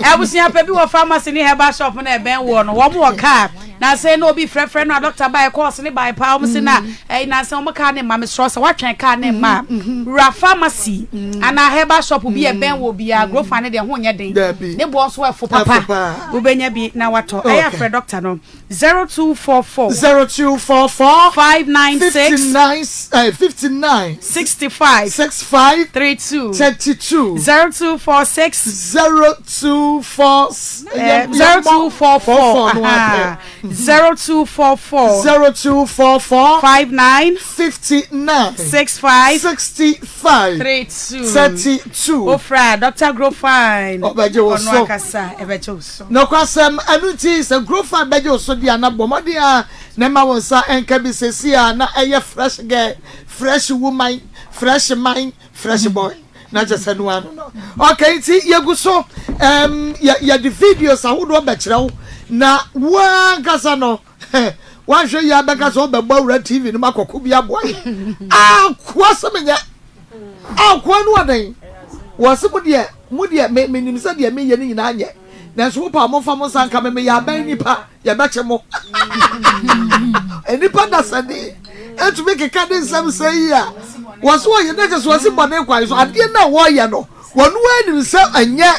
Abusua pɛ bi wɔ pharmacy ne herbal shop na ɛbɛn woɔ no wɔn wɔ car na sɛ na obi frɛfrɛ no a doctor bae course ne bae paa wɔn se na ɛyi na sɛ wɔn car ne mma mesrɛ sɛ watwɛn car ne mma wura pharmacy anaa herbal shop bi ɛbɛn wɔ biara grofa ne deɛ ho nyɛ den ne boɔ nso ɛfo papa wobɛnya bi na watɔ ɛyɛ afrɛ doctor no 0244. 0244. 596. 59 59. 65. 65. 32. 32. 0246. 024. 0244. 0244. 0244. 59. 59. 65. 65. 32. 32. Ofra Dr. Grow Fine. Ɔbɛgye wo so. Ɔno akasa ɛbɛgye wo so. Nokwasɛm, ɛno nti sɛ Grofan bɛgye wo so de a na bɔ mmɔden ara na mma wo nsa nka bi seesei a na ɛyɛ fresh girl, fresh woman, fresh man, fresh boy. Na kyerɛ sɛ ɛno ara no no. Okay, nti yɛgu so um, yɛ, yɛde videos ahodoɔ bɛkyerɛ wo na wo ankasa no woanhwɛ yie abɛka sɛ wobɛbɔ awura TV no mu akɔko bi aboa yɛ. Akoa sɛ menyɛ. Akoa no ɔdɛn? Wɔse mo deɛ, mo deɛ, me, menim sɛ deɛ meyɛ no nyinaa nyɛ. Nanso mo pa momfa mo nsa nka me, meyɛ aban nipa, yɛbɛkye mo. Nnipa dasani etumi keka ne nsɛm sɛ yi a, wɔse wɔyɛ na kyɛ sɛ wɔse bɔne kwan so adeɛ no a wɔyɛ no, wɔn anim sɛ ɛnyɛ.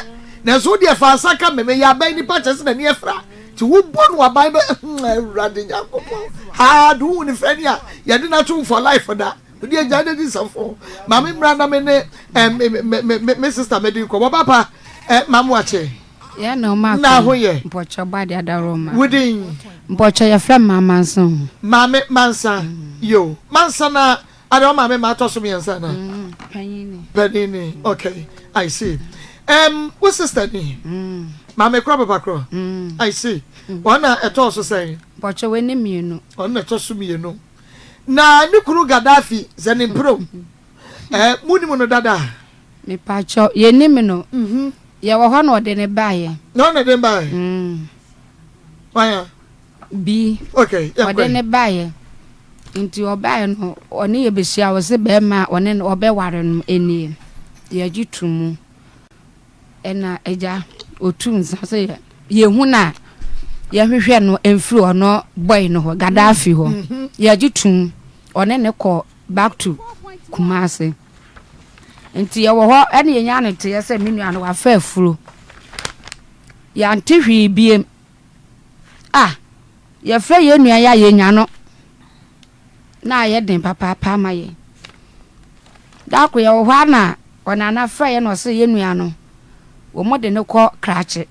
Nanso wo deɛ fa nsa ka me, meyɛ aban nipa kyɛ sɛ n'ani afira. Nti wobɔ no aban bɛ, Awurade Nyankopɔn. Haa, de wohu ne fɛ ni a, yɛde no atom for life da. Wode agya no adi nsɛmfo. Ma me mmra na me ne eh, me, me, me, me, me sister medi nkɔmmɔ. Papa, eh, ma mo akye. Yɛ na ɔma Na ho yɛ. Mpɔkyɛ bɔ ade adaworo ma. Wodin? Mpɔkyɛ yɛfrɛ me Maame Mansa o. Maame Mansa, yo. Mansa na ade ɔma me ma atɔ so mmiɛnsa na. Mm, panyin ni. Panyin ni, okay, I see. Um, wo sister ni? Mm. Maame korɔ papa korɔ? Mm. I see. Wɔn na ɛtɔɔ so sɛn? Mpɔkyɛ wei ne mmienu. Wɔn na ɛtɔ so mmienu. Na ne kunu Gaddafi sɛ ne mprɛw. Eh, mo nim no dada? Mepakyɛw, yɛnim no. Mhm. Yɛwɔ hɔ na ɔde ne baeɛ. Na ɔna de baeɛ? Mm. Wanya? Bi. Okay, yɛnkɔ. Ɔde ne baeɛ. Nti ɔbaeɛ no, ɔne yɛ bɛhyia, ɔse bɛrima a ɔne no ɔbɛware no nie. Yɛgye to mu. Ɛna agya otu nsa sɛ yɛ yɛhu no a yɛhwehwɛ no mfiri ɔno boy no hɔ Gaddafi hɔ mm-hmm. yɛgye tum ɔne ne kɔ back to Kumasi nti yɛwɔ hɔ ɛne yɛnya ne teɛ sɛ me nua no wafa afuro yɛante hwee biem ah yɛfrɛ yɛn nua yɛ a yɛnya no na ayɛ den papaapa ama yɛn. Da koro yɛwɔ hɔ a na ɔnana frɛ yɛn na ɔse yɛn nua no wɔn de no kɔ krakye.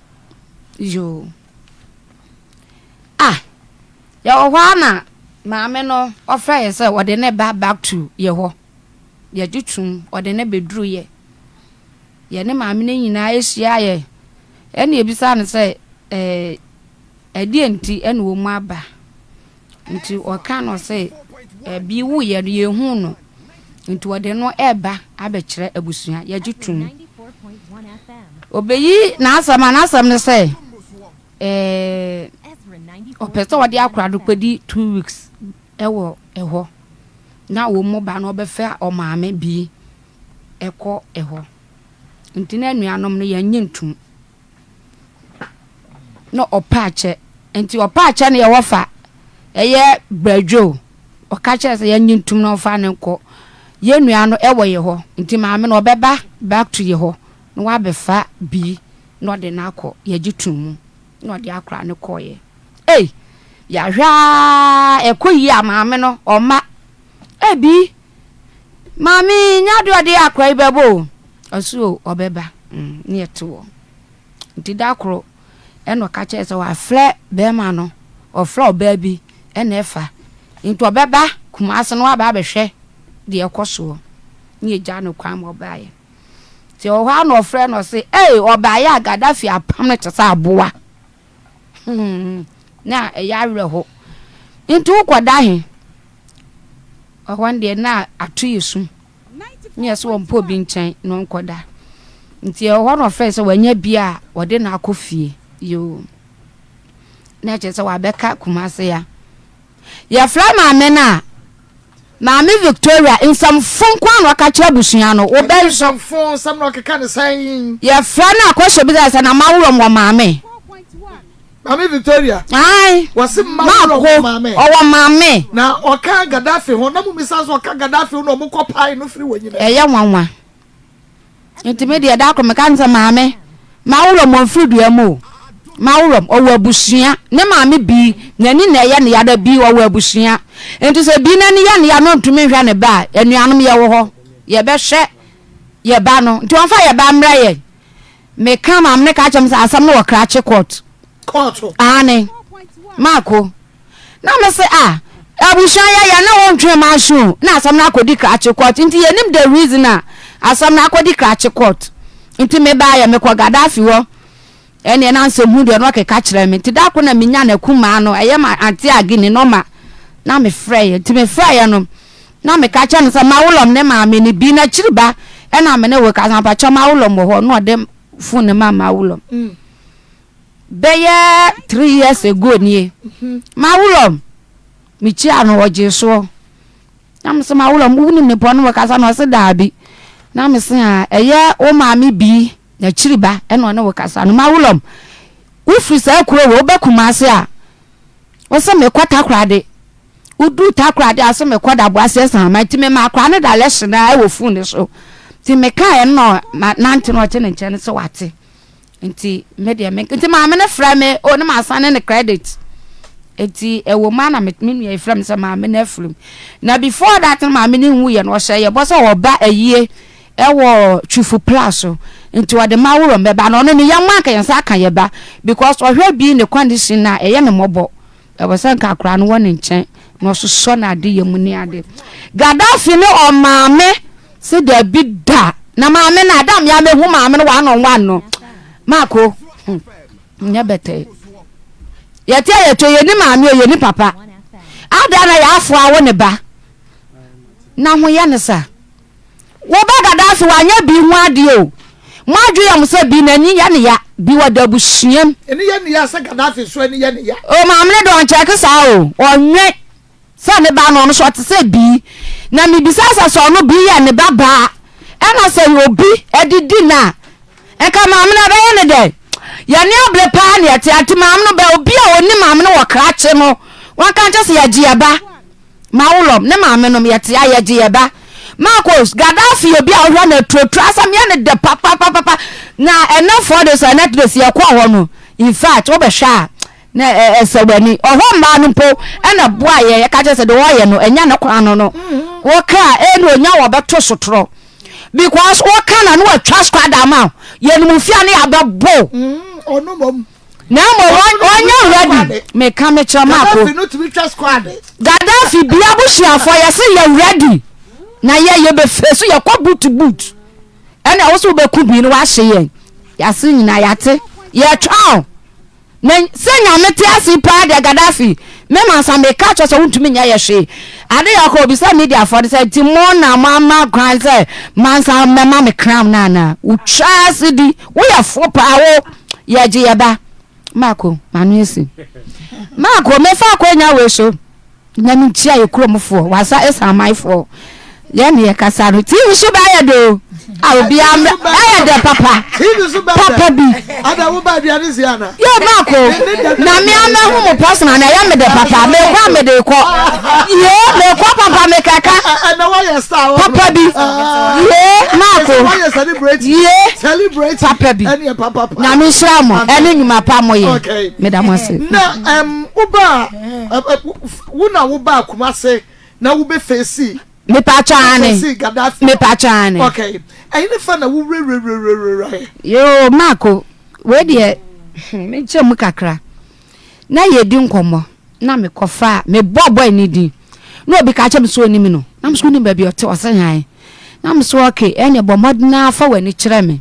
Yoo. Ah, yɛwɔ hɔ a na maame no ɔfrɛ yɛn sɛ ɔde ne ba back to yɛ hɔ. Yɛgye tum, ɔde ne bɛduru yɛ. Yɛne maame no nyinaa ahyia yɛ. Ɛna ebisa no sɛ ɛɛ ɛdeɛ nti ɛna wɔn aba. Nti ɔka no sɛ bi wuiɛ no yɛhuu no nti ɔde no ɛreba abɛkyerɛ abusua yɛgye tom. Ɔbɛyi n'asɛm a n'asɛm no sɛ ɛɛ ɔpɛ sɛ ɔde akora no kɔdi 2 weeks ɛwɔ ɛhɔ na wɔn mu ba no ɔbɛfɛ ɔmaame bi ɛkɔ ɛhɔ nti na anuanom no yɛnnye ntom. Na ɔpɛ akyɛ. Nti ɔpɛ akyɛ no yɛwɔ fa ɛyɛ bradwo ɔka kyerɛ sɛ yɛnye ntum na ɔmfa no nkɔ yɛn nua no ɛwɔ yɛ hɔ nti maame no ɔbɛba back to yɛ hɔ na wabɛfa bi na ɔde no akɔ yɛgye tum mu na ɔde akora no kɔɔyɛ ei yɛahwɛ aa ɛkɔ yie a maame no ɔma ebi maame nyɛ adeɛ ɔde akora yi bɛbɔ o ɔso o ɔbɛba mm ne yɛte wɔ Nti da koro ɛna ɔka kyerɛɛ sɛ wafrɛ bɛɛma no, ɔfrɛ ɔbaa bi ɛna ɛfa. Nti ɔbɛba Kumase na waba abɛhwɛ deɛ ɛkɔ soɔ. Ne yɛgyaa no kwan ma ɔbaeɛ. Nti ɛwɔ hɔ ara na ɔfrɛ no ɔse, Ei, ɔbaeɛ a Gaddafi apam no te sɛ aboa. Hmm, na ɛyɛ awerɛho. Nti wokɔda he? Ɛhɔ no deɛ na ato yɛ sum. Ne yɛ sɛ ɔmpɛ obi nkyɛn na ɔnkɔda. Nti ɛwɔ hɔ na ɔfrɛ sɛ wanya bi a ɔde no akɔ fie. Yoo. Na ɛkyerɛ sɛ wabɛka Kumase ya. Yɛfrɛ maame no a, Maame Victoria, nsɛmfo nko ara na ɔka kyerɛ abusua no. Wo bɛ. Nsɛmfo nsɛm na ɔkeka ne sɛn? Yɛfrɛ no a, kɔhyɛ bisa sɛ na maworɔ wɔ maame. Maame Victoria. Ae. Wɔsi maworɔ wɔ maame. Ɔwɔ maame. Na ɔka Gaddafi ho na mo bisa sɛ ɔka Gaddafi ho na ɔmo kɔ pae no firi wɔ nyina. Ɛyɛ nwanwa. Nti me deɛ da koro meka no sɛ maame maworɔm ɔmfiri dua mu o maworɔm ɔwɔ abusua ne maame bii n'ani na ɛyɛ ne ya da bii ɔwɔ abusua nti sɛ bii n'ani yɛ ne ya na ɔntumi nhwɛ ne ba a anuanom yɛwɔ hɔ yɛbɛhwɛ yɛ ba no nti ɔmfa yɛ ba mmrɛ yɛn meka maame no ka kyerɛ me sɛ asɛm no wɔ krakye court Kɔɔto. Aane maako Na me se ah abusua yɛ yɛ ne wo ntwe manso o na asɛm no akɔdi krakye court nti yɛnim the reason a asɛm no akɔdi krakye court nti me baa yɛ mekɔ Gaddafi hɔ ɛneɛ na nsɛm hu deɛ na ɔkeka kyerɛ me nti da ko na menya no akumaa no ɛyɛ ma ante agini nɔma na me frɛ yɛ nti me frɛ yɛ no na meka kyerɛ no sɛ mawolɔm ne maame no bi n'akyiri ba ɛna me ne wo kasa mpakyɛ mawolɔm wɔ hɔ na ɔde phone no ma mawolɔm mm. Bɛyɛ three years ago nie. M'awuram, mekyia no ɔgyee soɔ. Na mese m'awuram wonim nipa no wɔkasa no ɔse daabi. Na mese a ɛyɛ wo maame bii n'akyiri ba ɛna ɔne wo kasa no. M'awuram, wofiri saa kuro wɔ wobɛ Kumase a, wose mekɔ Takoradi. Woduu Takoradi a wose mekɔ Daboase Asaman. Nti mema akwadaa no direction a ɛwɔ phone no so. Nti mekaeɛ no na nante na ɔte ne nkyɛn sɛ wate. Nti me deɛ me nti maame no frɛ me o ne ma asane ne credit nti ɛwɔ mu ana me me nua yi frɛ me sɛ maame no afiri mu na before that no maame no nwu yɛ no ɔhyɛ yɛ bɔ sɛ ɔba ayie ɛwɔ Twifo Pla so nti ɔde ma worɔ mbɛba na ɔno ne yɛn anka yɛn nsa aka yɛ ba because ɔhwɛ bi ne condition na ɛyɛ ne mmɔbɔ Ɛwɔ sɛ nka akwadaa no wɔ ne nkyɛn na ɔsosɔ n'adeyɛ mu ne ade. Gaddafi ne ɔmaame se dabi da. Na maame no ada mmea mehu maame no one on one no. Maako, hmm, nyɛ bɛtɛɛ. Yɛte a yɛtɔ yɛni maame o yɛni papa. Ada na yɛafoa wo ne ba. Na ho yɛ ne sa. Wo ba Gaddafi wanyɛ bi ho adeɛ o. Mo adwene yɛ mo sɛ bi n'ani yɛ ne ya, bi wɔ da abusua mu. Ani yɛ ne ya sɛ Gaddafi nso ani yɛ ne ya. O maame no deɛ ɔnkyɛke saa o, ɔnwe sɛ ne ba no ɔno nso ɔte sɛ bi. Na mebisa sɛ sɛ ɔno bi yɛ ne ba baa ɛna sɛ obi adidi no a nka maame no ɛbɛyɛ ne dɛn? Yɛne abere paa ne ɛte ante maame no bɛ obi a ɔni maame no wɔ krakye no wanka nkyɛ sɛ yɛgye yɛ ba. Mawolɔm ne maame nom yɛte a yɛgye yɛ ba. Marcos, Gaddafi yɛ obi a wohwɛ no aturoturo asɛm yɛ no dɛ papapapapa na ɛnɛ 4 days or ɛnɛ 3 days yɛkɔɔ hɔ no in fact wobɛhwɛ a na ɛsɛ w'ani. Ɔhɔ mmaa no mpo ɛna boa yɛ yɛka kyerɛ sɛ deɛ wɔyɛ no ɛnyɛ ne kwan no no wɔka a ɛna onya wɔbɛto sotorɔ because wɔka na no wɔatwa squad ama yɛnum fia ne yɛabɛbo. Ɔno mmom. Na mmom wɔnyɛ ready. Meka mekyerɛ Marko. Gaddafi bia abusuafoɔ yɛse yɛ ready na yɛ yɛbɛfɛ so yɛkɔ boot to boot ɛna ɛwɔ sɛ wobɛku bi no wahye yɛn yɛase nyinaa yɛate yɛtwa o na sɛ nyame te ase paa deɛ Gaddafi me mansa meka kyerɛ sɛ wontumi nyɛ yɛ hwee ade yɛ ɔkɔ obisa mediafoɔ no sɛ nti mo na mo ama kwan sɛ mansa mɛma me kram no anaa wotwa ase di woyɛ fo paa wo Yɛgye yɛ ba. Marco, m'ano asi. Marco, mefa akwanya wei so na menkyia yɛ kuromfoɔ, wasa Esamanfoɔ. Yɛn ne yɛkasa no. TV so bɛyɛ dɛ o. A obiara mmra. Ɛyɛ dɛ papa. Papa bi. Yɛ Marco, na me a mɛhu mo personal na ɛyɛ me dɛ papa. Mekɔ a mede kɔ. Ye, mekɔ papa mekɛka. Papa bi. Ye, Marco. Ye. Celebrate Papa bi. Ɛneɛ papa pa. Nyame nhyira mo ɛne nnwuma pa mo yɛ. Okay. Meda mo ase. Na um, woba wo na woba Kumase na wobɛ fesi. Mepa kyane. Fesi Gaddafi. Mepa kyane. Okay. Ɛyi ne fa na wo wurawurawurawura. Yoo Marco, wei deɛ menkyɛ mu kakra. Na yɛdi nkɔmmɔ na mekɔfa mebɔ bɔe ne din. Na obi ka kyerɛ me sɛ onim no. Na me so wonim baabi ɔte? Ɔse hann. Na me so okay, ɛneɛ bɔ mmɔden ara fa w'ani kyerɛ me.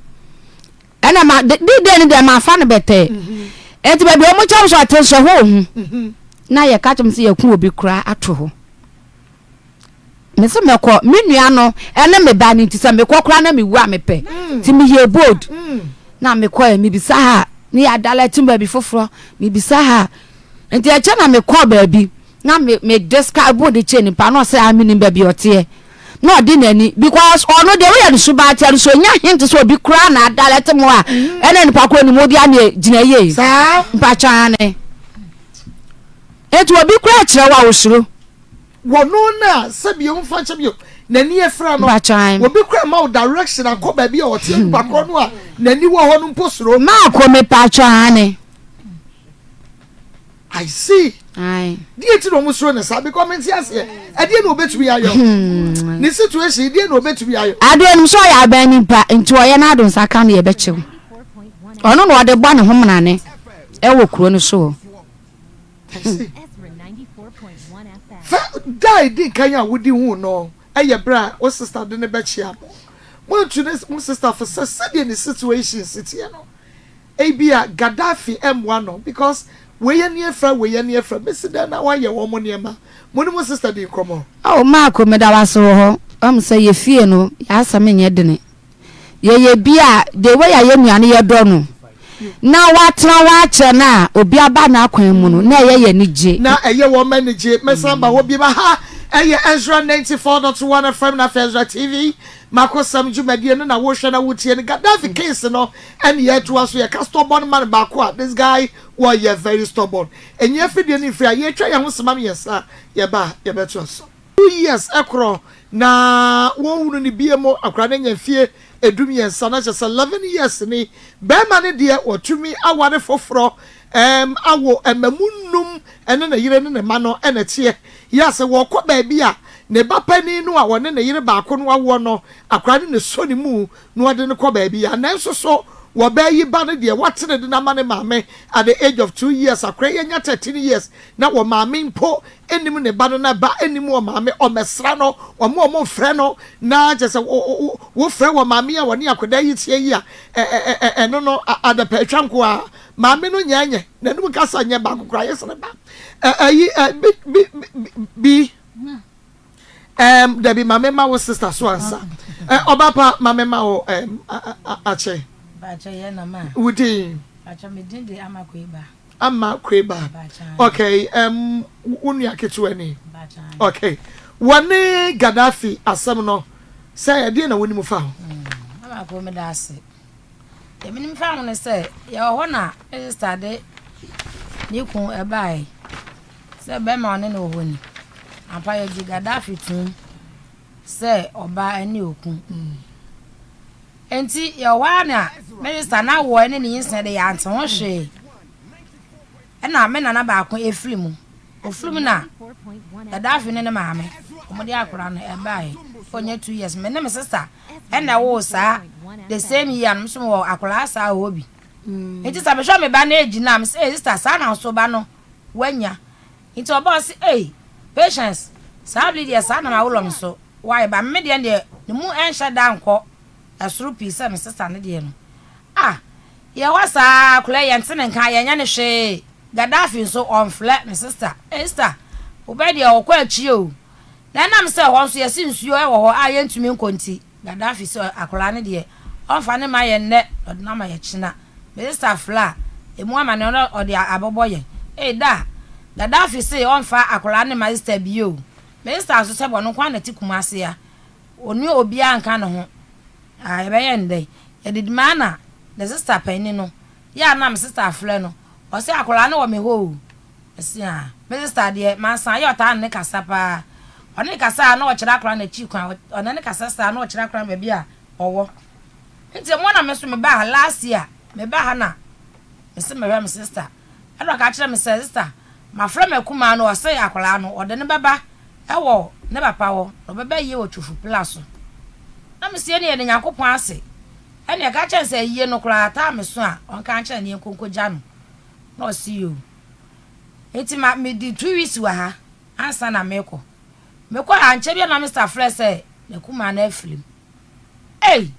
Ɛna ma de de no deɛ mafa no bɛtɛɛ. Enti baabi a wɔn kyerɛ me sɛ ɔte nso ɛhɔ ohu. Na yɛka kyerɛ me sɛ yɛku obi koraa ato hɔ. Me se mɛkɔ, me nua no ɛne me ba no nti sɛ mekɔ koraa na mewu a mepɛ. Nti meyɛɛ bold na mekɔɛ, mebisa ha ne yɛ adalɛte baabi foforɔ, mebisa ha. Nti ɛkyɛ na mekɔɔ baabi na me me describe de kyerɛ nipa na ɔsɛ ah menim baabi ɔteɛ. Na ɔde n'ani because ɔno deɛ woyɛ no suban kyɛ no so onya hint sɛ obi koraa na adalɛte mo a ɛna nipa korɔ nim wo deɛ aneɛ gyina yie. Mpatwa ane. Nti obi koraa kyerɛ wo a osuro. Wɔno no a sɛbio mfa nkyɛ bio n'ani afira no obi kora ma wo direction akɔ baabi a ɔteɛ nipa korɔ no a n'ani wɔ hɔ no mpo suro. Maako mepatwɔ aane. I see. Aye. Deɛ ti na wɔn suro ne saa because mente aseɛ ɛdeɛ na obetumi ayɔ hmm. ne situation deɛ na obetumi ayɔ. Ade onim sɛ ɔyɛ aban nipa nti ɔyɛ n'ado nsa ka no yɛ bɛkyɛw ɔno na ɔde bɔ ne ho mmanane ɛwɔ kuro no so hɔ. Fa da a edi nkan a wode huu no yɛ bere a wo sista de no bɛkyea mo. Moantu ne mo sista fo sɛ sɛdeɛ ne situation si teɛ no, ebia Gaddafi mmoa no because wei ani afira, wei ani afira. Bɛsi dɛn na woayɛ wɔn nneɛma? Mo ne mo sista dii nkɔmmɔ? Oh Marko meda wo ase wɔ hɔ. Wahu sɛ yɛ fie no yɛ asɛm nyɛ dene. Yɛyɛ bi a the way a yɛn nua no yɛdɔ no na watena hɔ akyɛ no a obi aba n'akwan mu no na ɛyɛ yɛn anigye. Na ɛyɛ wɔn anigye. Mɛsan ba hɔ bio. Aha ɛyɛ Ezra 94.1 FM na afei Ezra TV. Makosɛm dwumadie no na wohwɛ na wotie no. Gaddafi case no ɛne yɛtoa so. Yɛka stubborn man baako a this guy wɔyɛ very stubborn. Ɛnyɛ afidie no mfiri a yɛtwa yɛn ho sema mmiɛnsa yɛba a yɛbɛtoa so. 2 years korɔ na wɔnhunu no bie mo akora no anya mfie ɛdu-mmiɛnsa na kyerɛ sɛ 11 years ni bɛɛma no deɛ watumi aware foforɔ ɛɛm awo ɛma mu nnum ɛne ne yere ne ne ma no ɛna ɛteɛ yɛ sɛ wɔkɔ baabi a ne ba panin no a ɔne ne yere baako no awoɔ no akora no na ɛsɔ ne mu na ɔde no kɔ baabi a nanso so wɔbaa yi ba no deɛ watene de no ama ne maame at the age of 2 years akora yi anya 13 years na wɔ maame mpo nnim ne ba no na ba nnim wɔ maame ɔmmɛsra no wɔn a wɔmfrɛ no na kyerɛ sɛ wofrɛ wɔ maame a wɔne akwadaa yi teɛ yi a ɛno no adapɛtwa nko a maame no nyɛ nyɛ n'anum kasa nyɛ baako koraa yɛ sɛ ba ɛyi bi bi bi ɛm dabi maame ma wo sister so ansa ɔba pa maame ma wo ɛm akyɛ wodin. Ama Kweba. Okay, um, wo nua ketewa ni. Okay. Wɔne Gaddafi asɛm no, sɛ ɛdeɛ na wonim fa ho? Hmm, Ama ko meda ase. Deɛ menim fa ho ne sɛ, yɛwɔ hɔ na me sista de ne kun ɛbaeɛ sɛ bɛrima ɔne no wɔ hɔ ni. Ampa yɛgye Gaddafi tom sɛ ɔbaa ne okun. Hmm. Enti yɛwɔ hɔ ara na me sista n'awoɔ ne ne nyinsɛn de yɛante ho hwee. Ɛna me nana baako efiri mu. Ofiri mu na Gaddafi ne ne maame wɔde akwadaa no ɛbaeɛ. Ɔnyɛ 2 years. Me ne me sista ɛna ɛwoo saa the same year no nso wɔ akwadaa saa wɔ hɔ bi. Nti sɛ mehwɛ me ba no age no a me sɛ ee sista saa na nso ba no wanya. Nti ɔbaa ɔse ei Patience saa bere deɛ saa na m'awolɔ me so why ba me deɛ deɛ ne mu ɛnhyɛ da nkɔ ɛsoro pii sɛ me sista no deɛ no ah yɛ hɔ saa akwadaa yi yɛnte ne nka yɛnyɛ ne hwee Gaddafi nso ɔnflɛ me sista ei sista wo bɛ deɛ ɔkɔ akyi o na ɛnam sɛ hɔ nso yɛse nsuo ɛwɔ hɔ a yɛntumi nkɔ nti Gaddafi sɛ akwadaa no deɛ ɔmfa no mma yɛn nnɛ na ɔde no ama yɛn kyena. Me sista Fla, emu amane no ɔde abɔbɔ yɛn. Ei da! Gaddafi se ɔmfa akwadaa no mma sista bio. Me sista nso sɛbe ɔno nko ara na ɛte Kumasi ha. Ɔnni obiara nka ne ho. Ah, yɛbɛyɛ no dɛn? Yɛde maa na ne sista panin no. Yɛ a na me sista frɛ no. Ɔse akwadaa no wɔ me hɔ o. Mese ah, me sista deɛ mansa yɛ ɔtaa ne ne kasa paa. Ɔne ne kasa a na ɔkyerɛ akwadaa no akyi kwan. Ɔne ne kasa saa na ɔkyerɛ akwadaa no baabi a ɔwɔ. Nti ɛmo na me nso mebaa ha last year mebaa ha na mese mehwɛ me sista. Ɛna ɔka kyerɛ me sɛ sista mafrɛ m'akumaa no ɔse akwadaa no ɔde no bɛba ɛwɔ ne papa hɔ na ɔbɛba yie wɔ Twofo Pla so. Na mese ɛne yɛde Nyankopɔn ase. Ɛne ɛka kyerɛ no sɛ ayie no koraa taa me so a ɔnka nkyerɛ no yɛnkɔ nkɔgya no. Na ɔse yoo. Nti ma medi 2 weeks wɔ ha ansa na mekɔ. Mekɔe ankyɛ biara na me sista frɛɛ sɛ n'akumaa no afiri mu. Ei!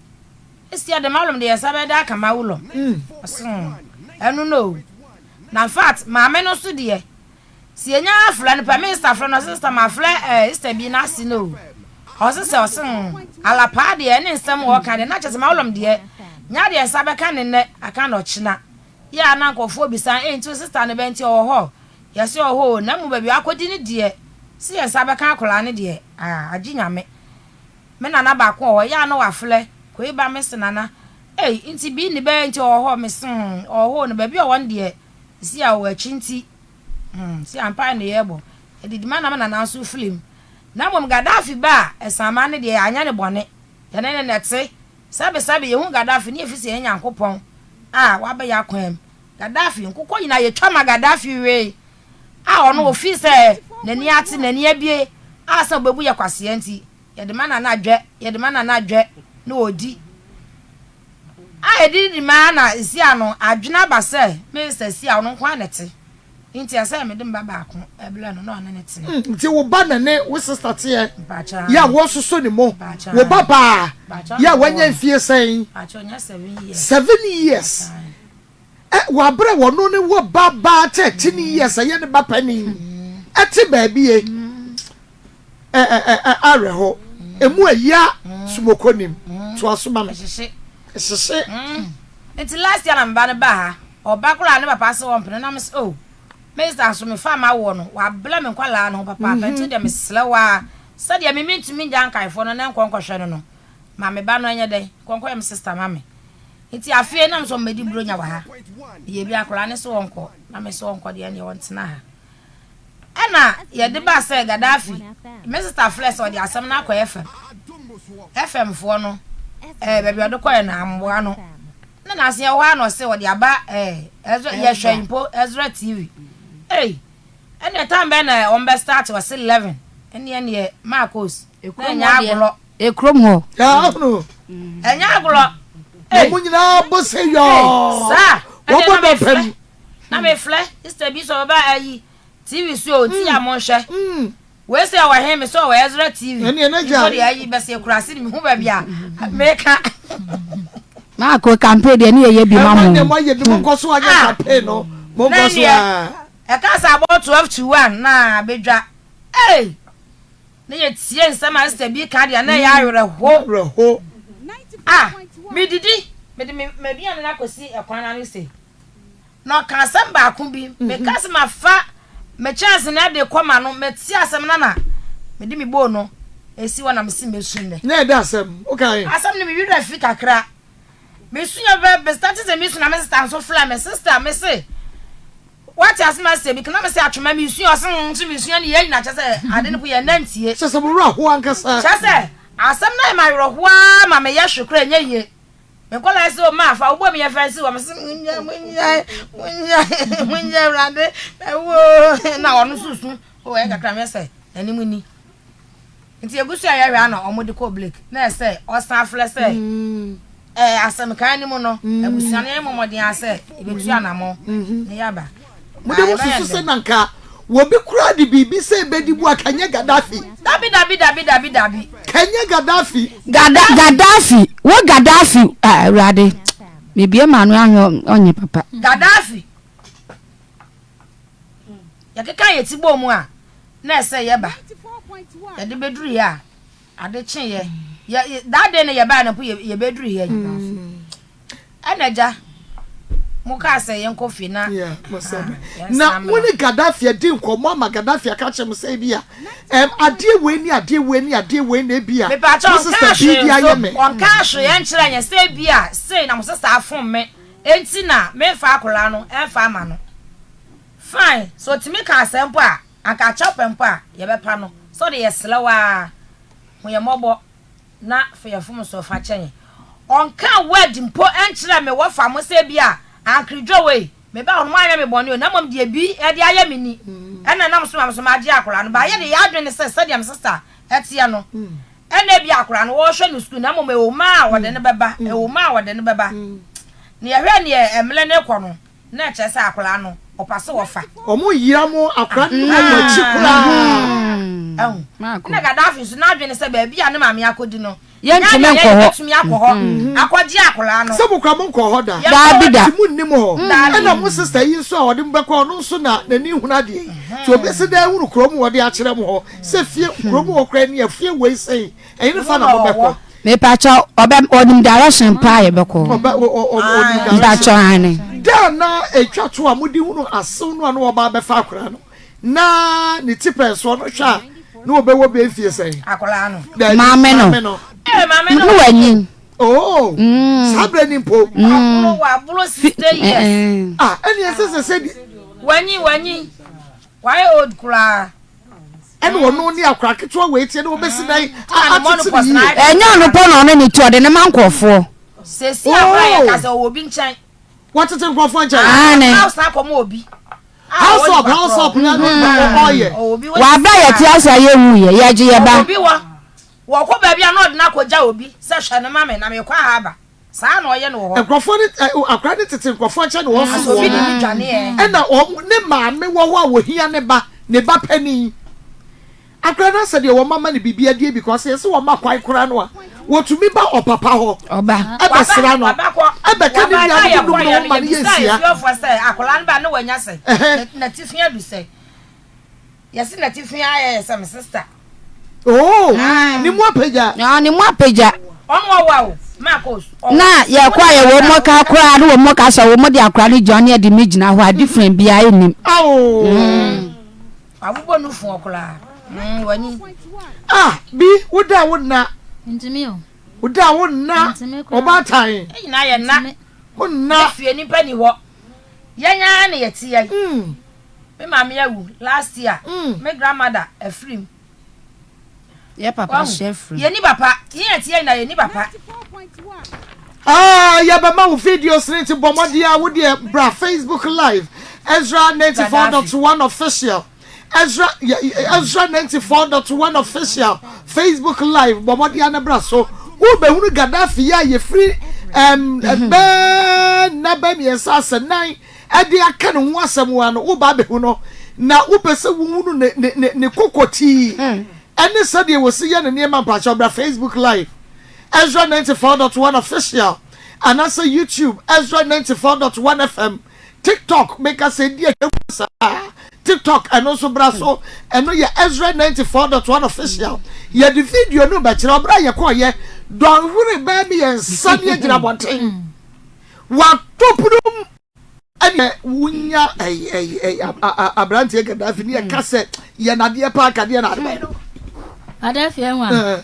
Esi de m'awolom de yɛn nsa bɛda aka m'awolom. Ɔse hmm, ɛno no o. Na infact maame no nso deɛ, sɛ yɛnya afrɛ no pɛ, me sista frɛ no, ɔse sista mafrɛ eh, sista bi n'ase no o. Ɔse sɛ ɔse hmm, alapaa deɛ ɛne nsɛm wɔka deɛ, na kyerɛ sɛ m'awolom deɛ, nya deɛ nsa bɛka ne nnɛ, aka no ɔkyena. Yɛ a na nkurɔfoɔ bisa, ei nti wo sista no bɛn nti ɔwɔ hɔ? Yɛse ɔwɔ hɔ o, na mmom baabi a wakɔdi no deɛ, sɛ yɛn nsa bɛka akwadaa no deɛ, ah, agye Nyame. Me nana baako wɔ hɔ, ɛyɛ a na waflɛ, Koi ba mese nana, ei, nti bi nni bɛyɛ nti ɔwɔ hɔ? Mese hmm, ɔwɔ hɔ o, na baabi a ɔwɔ no deɛ, seesei a ɔwɔ akyi nti, hmm, seesei a mpaeɛ na yɛrebɔ. Adidi ma na me nana nso firi mu. Na mmom Gaddafi ba a, Asaman no deɛ, yɛanyɛ no bɔne, yɛne no na ɛte. Sɛbesɛbe, yɛhu Gaddafi ne yɛfi sɛ yɛn Nyankopɔn a waba yɛn akwan mu. Gaddafi, nkokɔ nyinaa yɛtwa ma Gaddafi wee a ɔno ofii sɛ n'ani ate, n'ani abue a sɛ ɔbɛbu yɛ kwasea nti, yɛde ma Nana Dwɛ, yɛde ma Nana Dwɛ na ɔdi. A ɛdididi ma na ɛsi ano adwene aba sɛ me sɛ si a ɔno nko ara na ɛte. Nti ɛsɛ mede me ba baako brɛ no na ɔne no tena. Nti wo ba na ne wo sister teɛ yɛ a wɔsosɔ ne mu? Wo ba baa yɛ a wanya mfie sɛn? 7 years. Ɛ wɔ aberɛ wɔno ne wɔ ba baa 13 years ɛyɛ ne ba panin ɛte baabi e ɛ ɛ ɛ awerɛho emu ɛya sumoko nim toa so ma me. Ɛhyehye. Nti last year na me ba no baa ha, ɔba koraa ne papa se ɔmpene na me se oh me sister nso me fa m'awoɔ no wabrɛ me nkwadaa no ho papaapa nti wodeɛ mesrɛ wo ara sɛdeɛ me mentumi ngya nkaefoɔ no na nkɔ nkɔhwɛ no no ma me ba no ɛnyɛ dɛn nkɔ nkɔyɛ me sister ma me nti afei na me sɛ ɔmmɛdi buronya wɔ ha meyɛ bi akwadaa no se ɔnkɔ na me se ɔnkɔ deɛ ɛneɛ ɔntena ha Ɛna yɛde baa sɛ Gaddafi, me sista frɛ sɛ ɔde asɛm no akɔ FM. FM foɔ no, eh, baabi ɔde kɔɛ no amboa no. Na nanso yɛwɔ hɔ a na ɔse ɔde aba eh, Ezra, yɛhwɛ mpo Ezra TV. Ei, ɛneɛ time bɛn na wɔn bɛ start ɔse 11. Ɛneɛ neɛ Marcos, na ɛnyɛ agorɔ. Ekurom hɔ. Ahunu. Ɛnyɛ agorɔ. Wɔn nyinaa bɔ sɛ yɔɔ. Saa. Wɔbɔ dɔpɛm. Na me flɛ sister bi sɛ ɔbɛba ayi TV so o nti a monhwɛ. Wei sɛ ɔwɔ he me sɛ ɔwɔ Ezra TV. Nso deɛ ayi bɛsɛ ekurase no mehu baabi a meka. Maako campaign deɛ ne yɛyɛ bi ma mo. Ɛma ayɛ bi monkɔ so anyɛ campaign no monkɔ so a. Ɛka sɛ abɔ 12 to 1 na abɛdwa. Ei! Na yɛtie nsɛm a sister bi ka deɛ na ɛyɛ awerɛho. Awerɛho. Ah, medidi mede m'aduane no akɔsi ɛkwan ano sei. Na ɔka asɛm baako bi, meka sɛ mafa me kyɛnse no de kɔ ma no, mete asɛm no na mede me bowl no esi hɔ na mese mesu nnɛ. Na ɛda asɛm, wokae? Asɛm no me werɛ afi kakra. Mesu yɛ bɛ, me start sɛ mesu na me sister nso frɛ me, sister mese wate asɛm asɛ bi ka na mese atwoma mesu ɔse nso mesu ne yɛn nyina kyɛ sɛ ade no po yɛn nantie. Kyɛ sɛ mo werɛ ahoɔ ankasa. Kyɛ sɛ asɛm no ayɛ me awerɛhoɔ ara ma meyɛ hwe koraa ɛnyɛ yie. Me nkwadaa sɛ o maa fa wobɔ mi yɛ fɛn si wɔn sɛ munya munya munya munya awurade ɛwo na ɔno nso su o ɛyɛ kakra mɛ sɛ n'anim ni nti egu so a yɛhwɛ ana wɔn de kɔ break na ɛsɛ ɔsan afrɛ sɛ ɛɛ asɛm kan ne mu no abusua no yɛ mmɔmɔden asɛ ebetu anamɔ ne yaba. Mo de mo susu sɛ nanka wɔbi koraa de biribi sɛ ebedi bu a kanyɛ Gaddafi. Dabi dabi dabi dabi dabi. Kanyɛ Gaddafi. Gada Gaddafi wo Gaddafi ah awurade mebie m'ano ahwɛ ɔnyɛ papa. Gaddafi yɛkeka yɛ ti bɔ mu a na ɛsɛ yɛba yɛde bɛduru yɛ a ade kyeeɛ yɛ that day no yɛbaa no mpo yɛbɛduru yɛ yi. Ɛna agya, mo kaa sɛ yɛnkɔ fie na Na mo ne Gaddafi adi nkɔmmɔ ama Gaddafi aka kyerɛ mo sɛ ebi a ɛm adeɛ wei ne adeɛ wei ne adeɛ wei na ebi a Mepaakyɛw mo ɔnkaa sista bi hwee de ayɛ nso, me. ɔnkaa hwee ɛnkyerɛ yɛn sɛ ebi a sei na mo sista afom me enti na memfa akwadaa no ɛmfa ama no. Fine, sɛ otumi ka asɛm mpo a, anka akyɛw pɛ mpo a yɛbɛpa no. Sɛ ɔde yɛsrɛ wo ara, hu yɛn mmɔbɔ. na fa yɛn mfomsoɔ fa kyɛ yɛn. Ɔnkaa word mpo nkyerɛɛ me wɔfa mo sɛ ebia Uncle Joe ei, mebaa hɔ no moanyɛ me bɔne o, na mmom deɛ bi de ayɛ me ni, ɛna ɛnam so ma me nso magye akwadaa no. But yɛde yɛn adwene ne sɛ sɛdeɛ me sister teɛ no, ɛna ebia akwadaa no wɔrehwɛ no sukuu, na mmom ɛwɔ mu a wɔde no bɛba, ɛwɔ mu a wɔde no bɛba. Na yɛhwɛ neɛ mmerɛ no rekɔ no, na ɛkyerɛ sɛ akwadaa no. ɔpa sɛ wɔfa. Ɔmo yera mo akora no wɔ mo akyi koraa. Ɛho. Ɛna Gaddafi nso n'adwene ne sɛ baabi a ne maame akɔdi no, Yɛntumi nkɔ hɔ. Yɛbɛtumi akɔ hɔ akɔgye akwadaa no. Sɛ mo koraa mo nkɔɔ hɔ da. Daabi da. Nti mo nnim hɔ. Ɛna mo sister yi nso a ɔde mo bɛkɔ ɔno nso na n'ani nhunu adeɛ yi. Nti obesi dɛn ahunu kurom hɔ de akyerɛ mo hɔ sɛ fie kurom hɔ koraa ni a fie wei sei ɛyene fa na mo bɛkɔ. Mepakyɛw ɔbɛ ɔnim direction paa yɛbɛkɔ. Ɔbɛ ɔ ɔ ɔnim direction. Mpakyɛw aane. Da a na etwa to a mode hunu asew no a na wɔba abɛfa akwadaa no. Na ne ti pɛn soɔ no hwɛ a na ɔbɛwɔ bɛ mfie sɛn? Akwadaa no. Dabi, Maame no. maame no. Ee, maame no. Ne wanyin. Oh, saa berɛ ni mpo. Waboro, waboro 60 years. Ah, ɛne ɛsɛ sɛ sɛ di. Wanyin, wanyin. Wayɛ old koraa. Ɛne ɔno ne akwadaa ketewa wei teɛ na wɔbɛsi dan atete ne yie. Ɛnyɛ ɔno pɔ na ɔne ne ti ɔde ne ma nkurɔfoɔ. Sɛsi akwadaa yɛ kasa ɔwɔ obi nkyɛn. Wɔtete nkurɔfoɔ nkyɛn. Aane. House akɔmɔ obi. House up house up na ɔyɛ. Wɔ abere a yɛte ase a yɛnwu yɛ, yɛgye yɛ ba. Obi wɔ, wɔkɔ baabi a na ɔde no akɔgya obi sɛ hwɛ no ma me na mekɔ aha aba. Saa na ɔyɛ no wɔ hɔ. Nkurɔfoɔ ne ɛ akwadaa ne tete nkurɔfoɔ nkyɛn na wɔsom Asɛ obi wɔn. de no dwane ɛ. Ɛna wɔn ne maame wɔ hɔ a wɔhia ne ba, ne ba panin. Akora no asɛ deɛ wɔn ama no biribi adie because yɛsɛ wɔn ma kwan koraa no a wɔtumi ba ɔpapa hɔ Ɔba. ɛbɛsra no Waba kɔ. ɛbɛka ne Waba na nuanom yɛkɔ nom ne yɛ ho no ma no yɛ yɛbisaa nsia. esuafoɔ sɛ akwadaa no ba ne wanya sɛ Ɛhɛn. n'atifi adu sɛ yɛse n'atifi ayɛ yɛ sɛ me sister. Oh, ne mu apagya. Ah, ne mu apagya. Ɔno ɔwa o, Marcos. ɔwa. Na yɛkɔ a yɛwɔ mmɔ ka koraa ne wɔn ka sɛ wɔn de akora no gyina ne yɛde me gyina hɔ a different biara nnim. Ao. Wabobɔ nufoɔ koraa. Mm, w'ani. Ah, bi, wo da wo nna. Ntumi o. Wo da wo nna. Ntumi koraa. Ɔbaatan. Yɛn nyinaa yɛ nna. Ntumi. Wo nna. Yɛ fie nipa ni hɔ. Yɛn ara na yɛte yɛn. Mm. Me maame awu last year. Mm. Me grandmother afiri mu. Yɛ papa Wahu? hyɛ firi. Yɛnni papa. Yɛn yɛte yɛn nyinaa yɛnni papa. Ah, yɛbɛma wo videos no nti bɔ mmɔden a wo deɛ bra Facebook live Ezra 94.1 official Ezra Ezra 94.1 official Facebook live bɔ mmɔden a na bra so wobɛhunu Gaddafi yi a yɛfiri um, bɛɛ nna bɛ mmiɛnsa asɛ nan ɛde aka ne ho asɛm wa no woba abɛhu no na wopɛ sɛ wohunu ne ne ne ne kokotii ɛne sɛdeɛ wɔsi yɛ ne nneɛma mpakyɛ bra Facebook live Ezra 94.1 Official anaasɛ YouTube Ezra 94.1 FM, TikTok meka sɛ di atwa mu saa TikTok ɛno nso bra so ɛno yɛ Ezra 94.1 Official yɛde video no bɛkyerɛ ɔbra yɛkɔɔyɛ dɔnhwere bɛɛ mmiɛnsa ne agyina abɔnten wato pono Ɛnneɛ wonya aberanteɛ Gaddafi ne yɛka sɛ yɛ nadeɛ paa kadeɛ na ade bɛyɛ no. Gaddafi ɛnwa.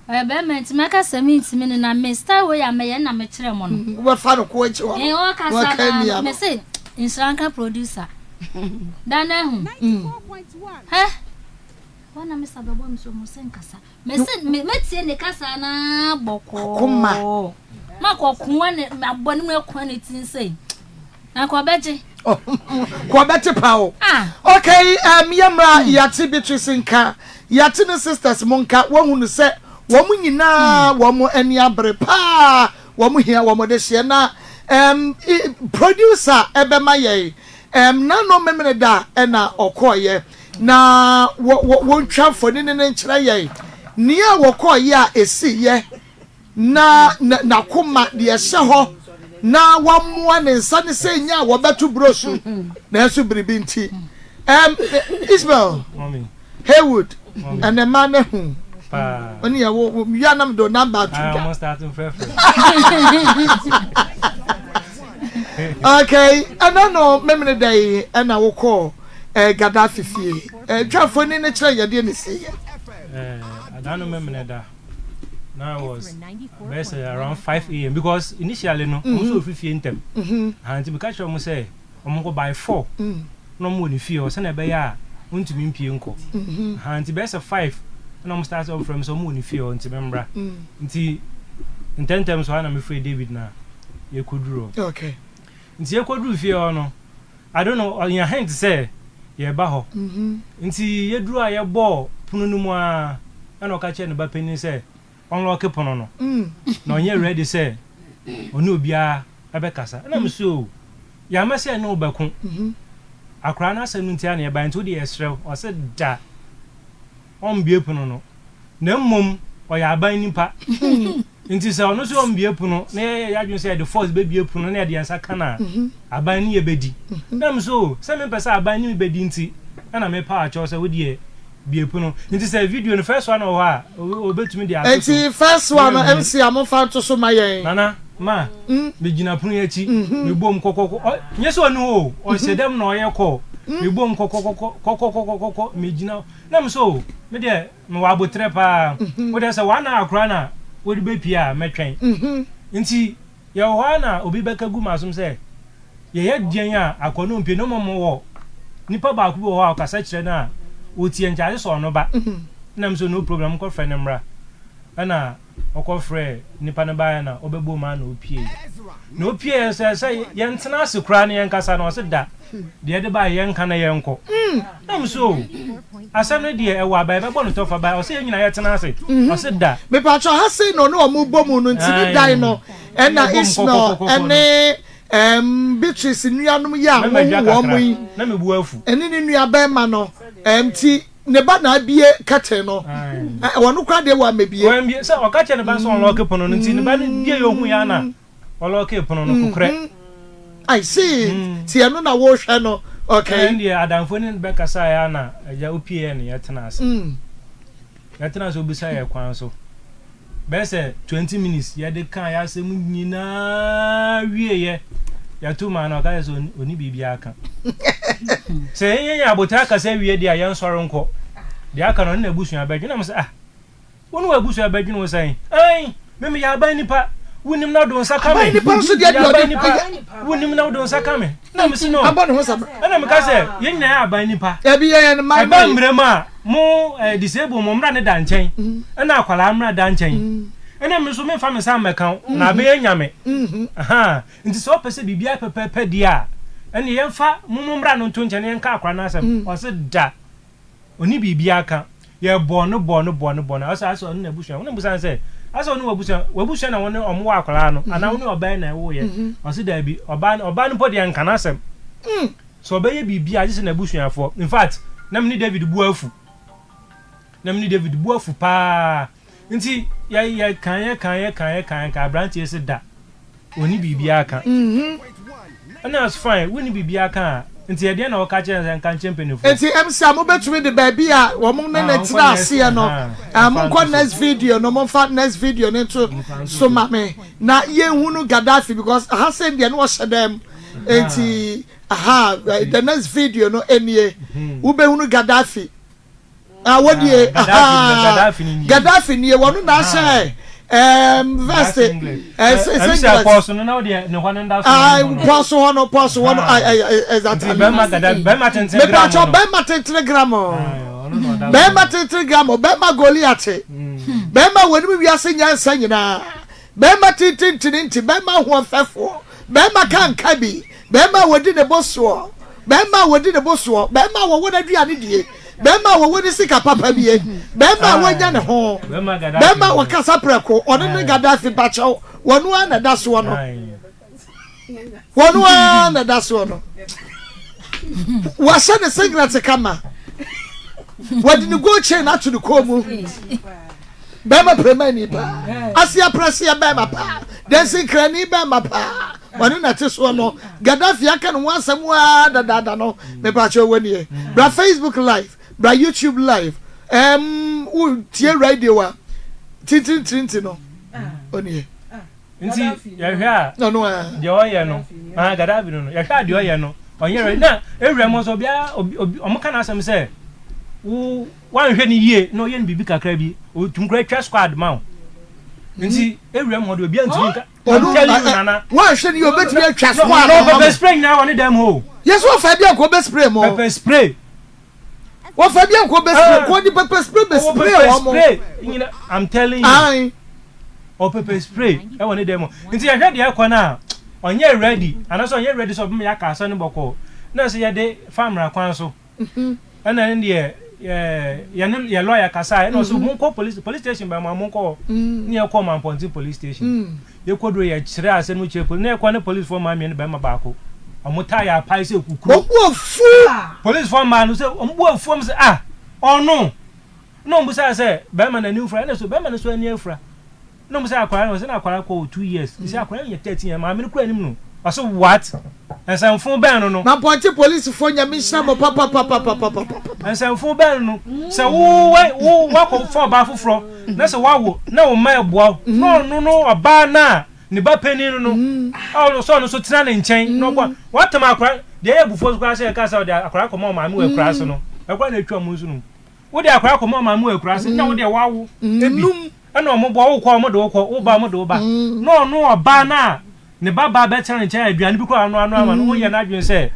Ɔyɛ bɛrima nti mɛka sɛ mentumi no na me style wei a mɛyɛ na mekyerɛ mo no. Wobɛfa no ko akyi hɔ no. Ɔkasa na mese nhyira nka producer. Da no ahu. Hɛ. Wɔn na mesa bɛbɔ me so mo se nkasa. Mese me metie ne kasa na bɔkɔɔ. Koma. Ma kɔkoa ne abɔ ne mu akua ne ti nsei. Na kɔ bɛgye. Kɔ bɛte pa o. Ah. Okay, um, yɛmmra mm. yɛate Beatrice nka, yɛate ne sisters mo nka, wɔhu no sɛ wɔn nyinaa mm. wɔn ani abere paa, wɔn hia wɔn de hyeɛ na um, producer ɛbɛma yɛn um, nano memene da ɛna ɔkɔɔyɛ. Na wɔ, wɔ, wɔntwa mfonini no nkyerɛ yɛn nea wɔkɔeɛ a ɛsiiɛ, na na, n'akoma, deɛ ɛhyɛ hɔ, na wamoa ne nsa ne sɛ nya a wɔbɛto brosu, nanso biribi nti. Um, Ismael, Haywood, ɛnɛ mmaa no ahu. Ɔne yɛ wo, wo, wia nam do namba ato dwa. Okay, ɛna no memene da yi ɛna wokɔɔ eh, Gaddafi fie. Eh, twa mfoni no kyerɛ yɛdeɛ ne siiɛ. Eh, ada no memene da. Na was bɛyɛ sɛ around 5 am because initially no, ɔmo sɛ ofi fie ntɛm. Ha nti meka kyerɛ ɔmo sɛ ɔmo nkɔ by 4 na ɔmo wɔ ne fie hɔ sɛnea ɛbɛyɛ a ɔntumi mpie nkɔ. Ha nti bɛyɛ sɛ 5 na ɔmo start sɛ ɔmo frɛ me sɛ ɔmo wɔ ne fie hɔ nti memmra. Nti ntɛmntɛm so ara na mefrɛ David na yɛkɔduru hɔ. Okay. Nti yɛkɔduru fie hɔ no, I don't know, ɔnya hint sɛ yɛreba hɔ. Nti yɛduru a yɛbɔɔ pono no mu ara, ɛna ɔka kyerɛɛ ne ba panin sɛ ɔnlɔɔke pono no. Na ɔnyɛ ready sɛ ɔne obiara bɛkasa. Ɛna mese oo. Yɛammɛ sɛ yɛne wo bɛko. Akwadaa no asɛm no nti ara na yɛbaeɛ nti wo deɛ yɛsrɛ wo. Ɔse da, ɔmmbue pono no. Na mmom ɔyɛ aban nipa. Nti sɛ ɔno nso ɔmmbue pono na yɛyɛ yɛn adwene sɛ yɛde force bɛbue pono na yɛde yɛn nsa ka no a, aban ne yɛbɛdi. Na me nso o, sɛ mempɛ sɛ aban ne me bɛdi nti ɛna mepa akyɛw sɛ wo deɛ bue pono. Nti sɛ video no first one wɔ hɔ a, obɛtumi de ato so. Nti first one no MC a momfa nto so ma yɛn. Nana, ma, megyina pono yi akyi, mebom kɔkɔkɔ, ɔ, nyɛ sɛ ɔni hɔ o, ɔhyɛ dɛm na ɔyɛ kɔɔ, mebom kɔkɔkɔkɔ, kɔkɔkɔkɔkɔ, megyina, na me so o, me deɛ, mewɔ aboterɛ paa, wo deɛ sɛ one hour koraa na wode bɛpie a, mɛtwɛn. Nti, yɛwɔ hɔ ara na obi bɛka gu m'asom sɛ, yɛyɛ deɛn a akɔ no mpie, na mmom mewɔ nipa baako bi wɔ hɔ a ɔkasa kyerɛ no a, ɔtie, nti agye sɛ ɔno ba. Ɛna me so no problem, monkɔfrɛ no mmra. Ɛna ɔkɔfrɛɛ nipa no baeɛ na ɔbɛbɔɔ mu ara na ɔpueeɛ. Na ɔpueeɛ sɛ sɛ yɛntena ase koraa na yɛnkasa no, ɔse da, deɛ ɛde baeɛ yɛnka na yɛnkɔ. Na me so o, asɛm no deɛ ɛwɔ aba, yɛbɛbɔ no tɔfa ba, ɔse yɛn nyinaa yɛtena ase, ɔse da. Mepakyɛw ha sei na ɔne wɔn bɔ mu no nti ne dan no ɛna Ishmael ɛne ɛɛm Beatrice nuanom yi a wohu wɔn yi ɛne ne nua bɛrima no ɛɛm ti. Ne ba na abie curtain no. Wɔn kora deɛ wɔ amebie. Wɔambie sɛ ɔka kyerɛ ne ba sɛ ɔnlɔke pono no nti ne ba no bie yɛ ohun yɛ ana ɔlɔke pono no kokorɛ. I see. Ti ɛno na wɔhwɛ no. Okay. Ɛn deɛ adamfo ne bɛkasa yɛ ana agya opie yɛ ne yɛtena ase. Yɛtena ase obisa yɛ kwan so. Bɛyɛ sɛ 20 minutes yɛde kaa yɛ asɛm nyinaa wieɛ yɛto maa no ɔka kyerɛ sɛ ɔni biribiara ka. Sɛ yɛn yɛn abotire akasa wie deɛ a yɛnsɔre nkɔ. Deɛ aka no ɔne n'abusua bɛdwene. Na mo sɛ ah wo ne w'abusua bɛdwene wo sɛn? Ae me meyɛ aban nipa wonim na wode wo nsa ka me. Aban nipa nso deɛ deɛ ɔde nipa wonim na wode wo nsa ka me. Na me si no. Abɔ ne ho sabra. Ɛna meka sɛ yɛn nyinaa yɛ aban nipa. Ɛbi yɛ yɛn mma. Ɛba mmerɛ mu a mo eh, disable mo mmra ne da nkyɛn. Mm. Ɛna akwadaa mmra da nkyɛn. Mm. Ɛna me nso memfa me nsa mmɛka wo mm. na abɛyɛ nyame. Mm-hmm. Aha. Nti sɛ ɔpɛ sɛ biribiara pɛpɛɛpɛ deɛ a ɛne yɛmfa mo mo mmra no nto nkyɛn na yɛnka akwadaa no asɛm. Mm. Ɔse da. Ɔnni biribiara ka. Yɛbɔɔ no bɔɔ no bɔɔ no bɔɔ no. Ɔsɛ asɛ ɔne n'abusua. Wona busa no sɛ, asɛ ɔne w'abusua, w'abusua na wɔne ɔmo wɔ akwadaa no, anaa wo ne ɔbaa yi na ɛwoeɛ? Ɔse daabi, ɔbaa no, ɔbaa no mpo deɛ nka n'asɛm. Sɛ ɔbɛyɛ biribi a, gye sɛ n'abusuafoɔ. In fact, na me ne David bo afu. Na me ne David bo afu paa. Nti, yɛ, yɛka, yɛka, yɛka, yɛka, yɛka, aberanteɛ se da. Ɔnni biribiara ka. Ɛna it's fine, wonni biribiara ka a, nti ɛdeɛn na wɔka kyerɛ no sɛ nka nkyerɛ mpanimfoɔ? Nti MC a mobɛtumi de baabi a wɔn ne no tena aseɛ no, monkɔ next video no, momfa next video no nto so ma me na yɛnhunu Gaddafi because ha sɛ deɛ no ɔhyɛ dɛm. Nti aha, the next video no nie, wobɛhunu Gaddafi. Ah, wo die. Gaddafi Gaddafi nie. Wɔn na ahyɛ ɛɛm vest. Ɛɛ singlet. Pɔɔso no na ɔdeɛ ne hɔ no nda so. Ah, pɔɔso hɔ no pɔɔso hɔ no. Ah, ɛɛ exactly. Bɛrima Gaddafi bɛrima tenten gram no. Mepatwɔ bɛrima tenten gram. Bɛrima tenten gram. Bɛrima Goliath. Bɛrima wɔn mu wiase nyansa nyinaa. Bɛrima tententen nti bɛrima ahoɔfɛfoɔ. Bɛrima kanka bi. Bɛrima a wɔdi ne bo soɔ. Bɛrima a wɔdi ne bo soɔ. Bɛrima a wɔwɔ n'aduane die. Bɛrima a wɔwɔ ne sika papa bie. Bɛrima a wɔanya ne ho. Bɛrima a wɔkasa prɛko. Ɔno ne Gaddafi mpakyɛw. Wɔno ara na ɛda soɔ no. Wɔno ara na ɛda soɔ no. Wɔahyɛ ne singlet kama. Wɔde ne gold chain ato ne kɔn mu. Bɛrima premani paa. Aseɛ prɛseɛ bɛrima paa. Dansinkrani bɛrima paa. Ɔne na te soɔ no. Gaddafi aka ne ho asɛm waa dadaada no. Mepakyɛw wɔ nie. Bra Facebook live. Bra YouTube live. Ɛɛm wo tie radio a. Tintintirinti no. Onie. Nti yɛhwɛ a deɛ ɔyɛ no ah Gaddafi no no yɛhwɛ a deɛ ɔyɛ no ɔnyɛ ready na ewura mu nso obiara obi obi ɔmo ka n'asɛm sɛ wo wanhwɛ ne yie na ɔyɛ no biribi kakra bi otum kura twa squad ma wo nti ewura mu hɔ deɛ obiara ntumi nka I'm telling you nana wanhwɛ ne yie obetumi atwa squad ma wo pepper spray nyinaa wɔ ne dan mu hɔ o yɛsɛ ɔfa bi anka ɔbɛ spray mo pepper spray wɔfa bi anka ɔbɛ spray kɔ de pepper spray bɛ spray wɔn mo spray nyina I'm telling you. Ɔpɛpɛ spray ɛwɔ ne dan mu nti yɛhwɛ deɛ ɛkɔ no a ɔnyɛ ready anaasɛ ɔnyɛ ready sɛ ɔbɛma yɛaka asɛm no bɔkɔɔ na ɛsɛ yɛde fa mmara kwan so ɛna ɛne deɛ yɛne yɛ lawyer kasa ɛna ɔsɛ monkɔ police police station bɛn mu a monkɔ hɔ ne yɛkɔ Mampɔnten police station yɛkɔduro yɛkyerɛ asɛm no kyerɛ police na yɛkɔ ne policefoɔ maa mmienu bɛrima baako. Wɔn tae apae sɛ kukuro. Wɔn bo afu. Polisifoɔ mmaa no sɛ wɔn bo afu wɔn sɛ ah ɔno. Na wɔn bisa sɛ bɛrima n'ani nfura ɛna so bɛrima no so ani afura. Na wɔn sɛ akwadaa no sɛ na akwadaa kɔ wɔ 2 years. Sɛ akwadaa no yɛ 13 years maame no kura anim no. Ɔsɛ what? Nsɛmfo bɛn no no. Mampɔnte polisifoɔ Nyame nhyira mo papapapapapapa. Nsɛmfo bɛn no no. Sɛ wo wo wakɔ fa ɔbaa foforɔ na sɛ wawo na wo mma ɛboa wo na ɔno no ɔbaa no a ne ba panin no no a ɔno sɛ ɔno nso tena ne nkyɛn na ɔkɔ watam akora deɛ ɛyɛ abufuo so koraa sɛ ɛka sɛ ɔde akora akɔma ɔmaame wɔ akura ase no ɛkora na atwa ɔmo nso no wode akora akɔma ɔmaame wɔ akura ase na wode wawo ebi ɛna ɔmo bɔ wokɔ ɔmo de wokɔ woba ɔmo de woba na ɔno ɔbaa no a ne ba baa bɛtena ne nkyɛn aduane bi koraa ano ano ama no woyɛ n'adwene sɛ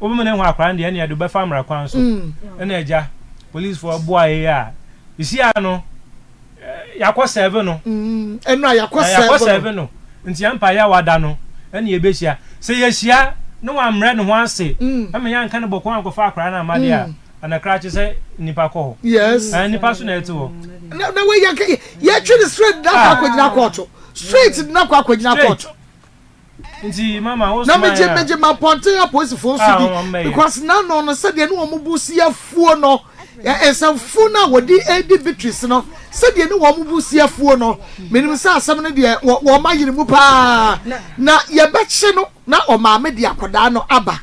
wobɛma no ahu akora no deɛ ɛne ɛde wobɛfa mmara kwan so ɛna agya polisifoɔ boa yɛ a ɛsi a no yɛakɔ serve no. Ɛno a yɛakɔ serve no. Yɛakɔ serve no. Nti yɛn mpaeɛ a wada no ɛna yɛbɛhyia. Sɛ yɛhyia na wammrɛ ne ho ase ɛma yɛanka no bɔkɔɔ ankɔfa akwadaa no amma deɛ a, ɛna krakye sɛ nnipa kɔ hɔ. Yes. Ɛɛ nnipa so na ɛte hɔ. Na na wei yɛnka yɛtwe no straight na akɔ akɔgyina kɔɔto. Straight na akɔ akɔgyina kɔɔto. Nti mama wo Na soma megye yɛn a. megye Mampɔnten apolisifoɔ nso Ah, di wɔn mmɛyɛ. because n'ano no sɛdeɛ ne wɔn bo si afuo no ɛ- nsɛmfo no a wɔde redi Beatrice no sɛdeɛ ne wɔn bo si afuo no menim sɛ asɛm no deɛ wɔ wɔn ayere mu paa na yɛbɛkye no na ɔmaame de akwadaa no aba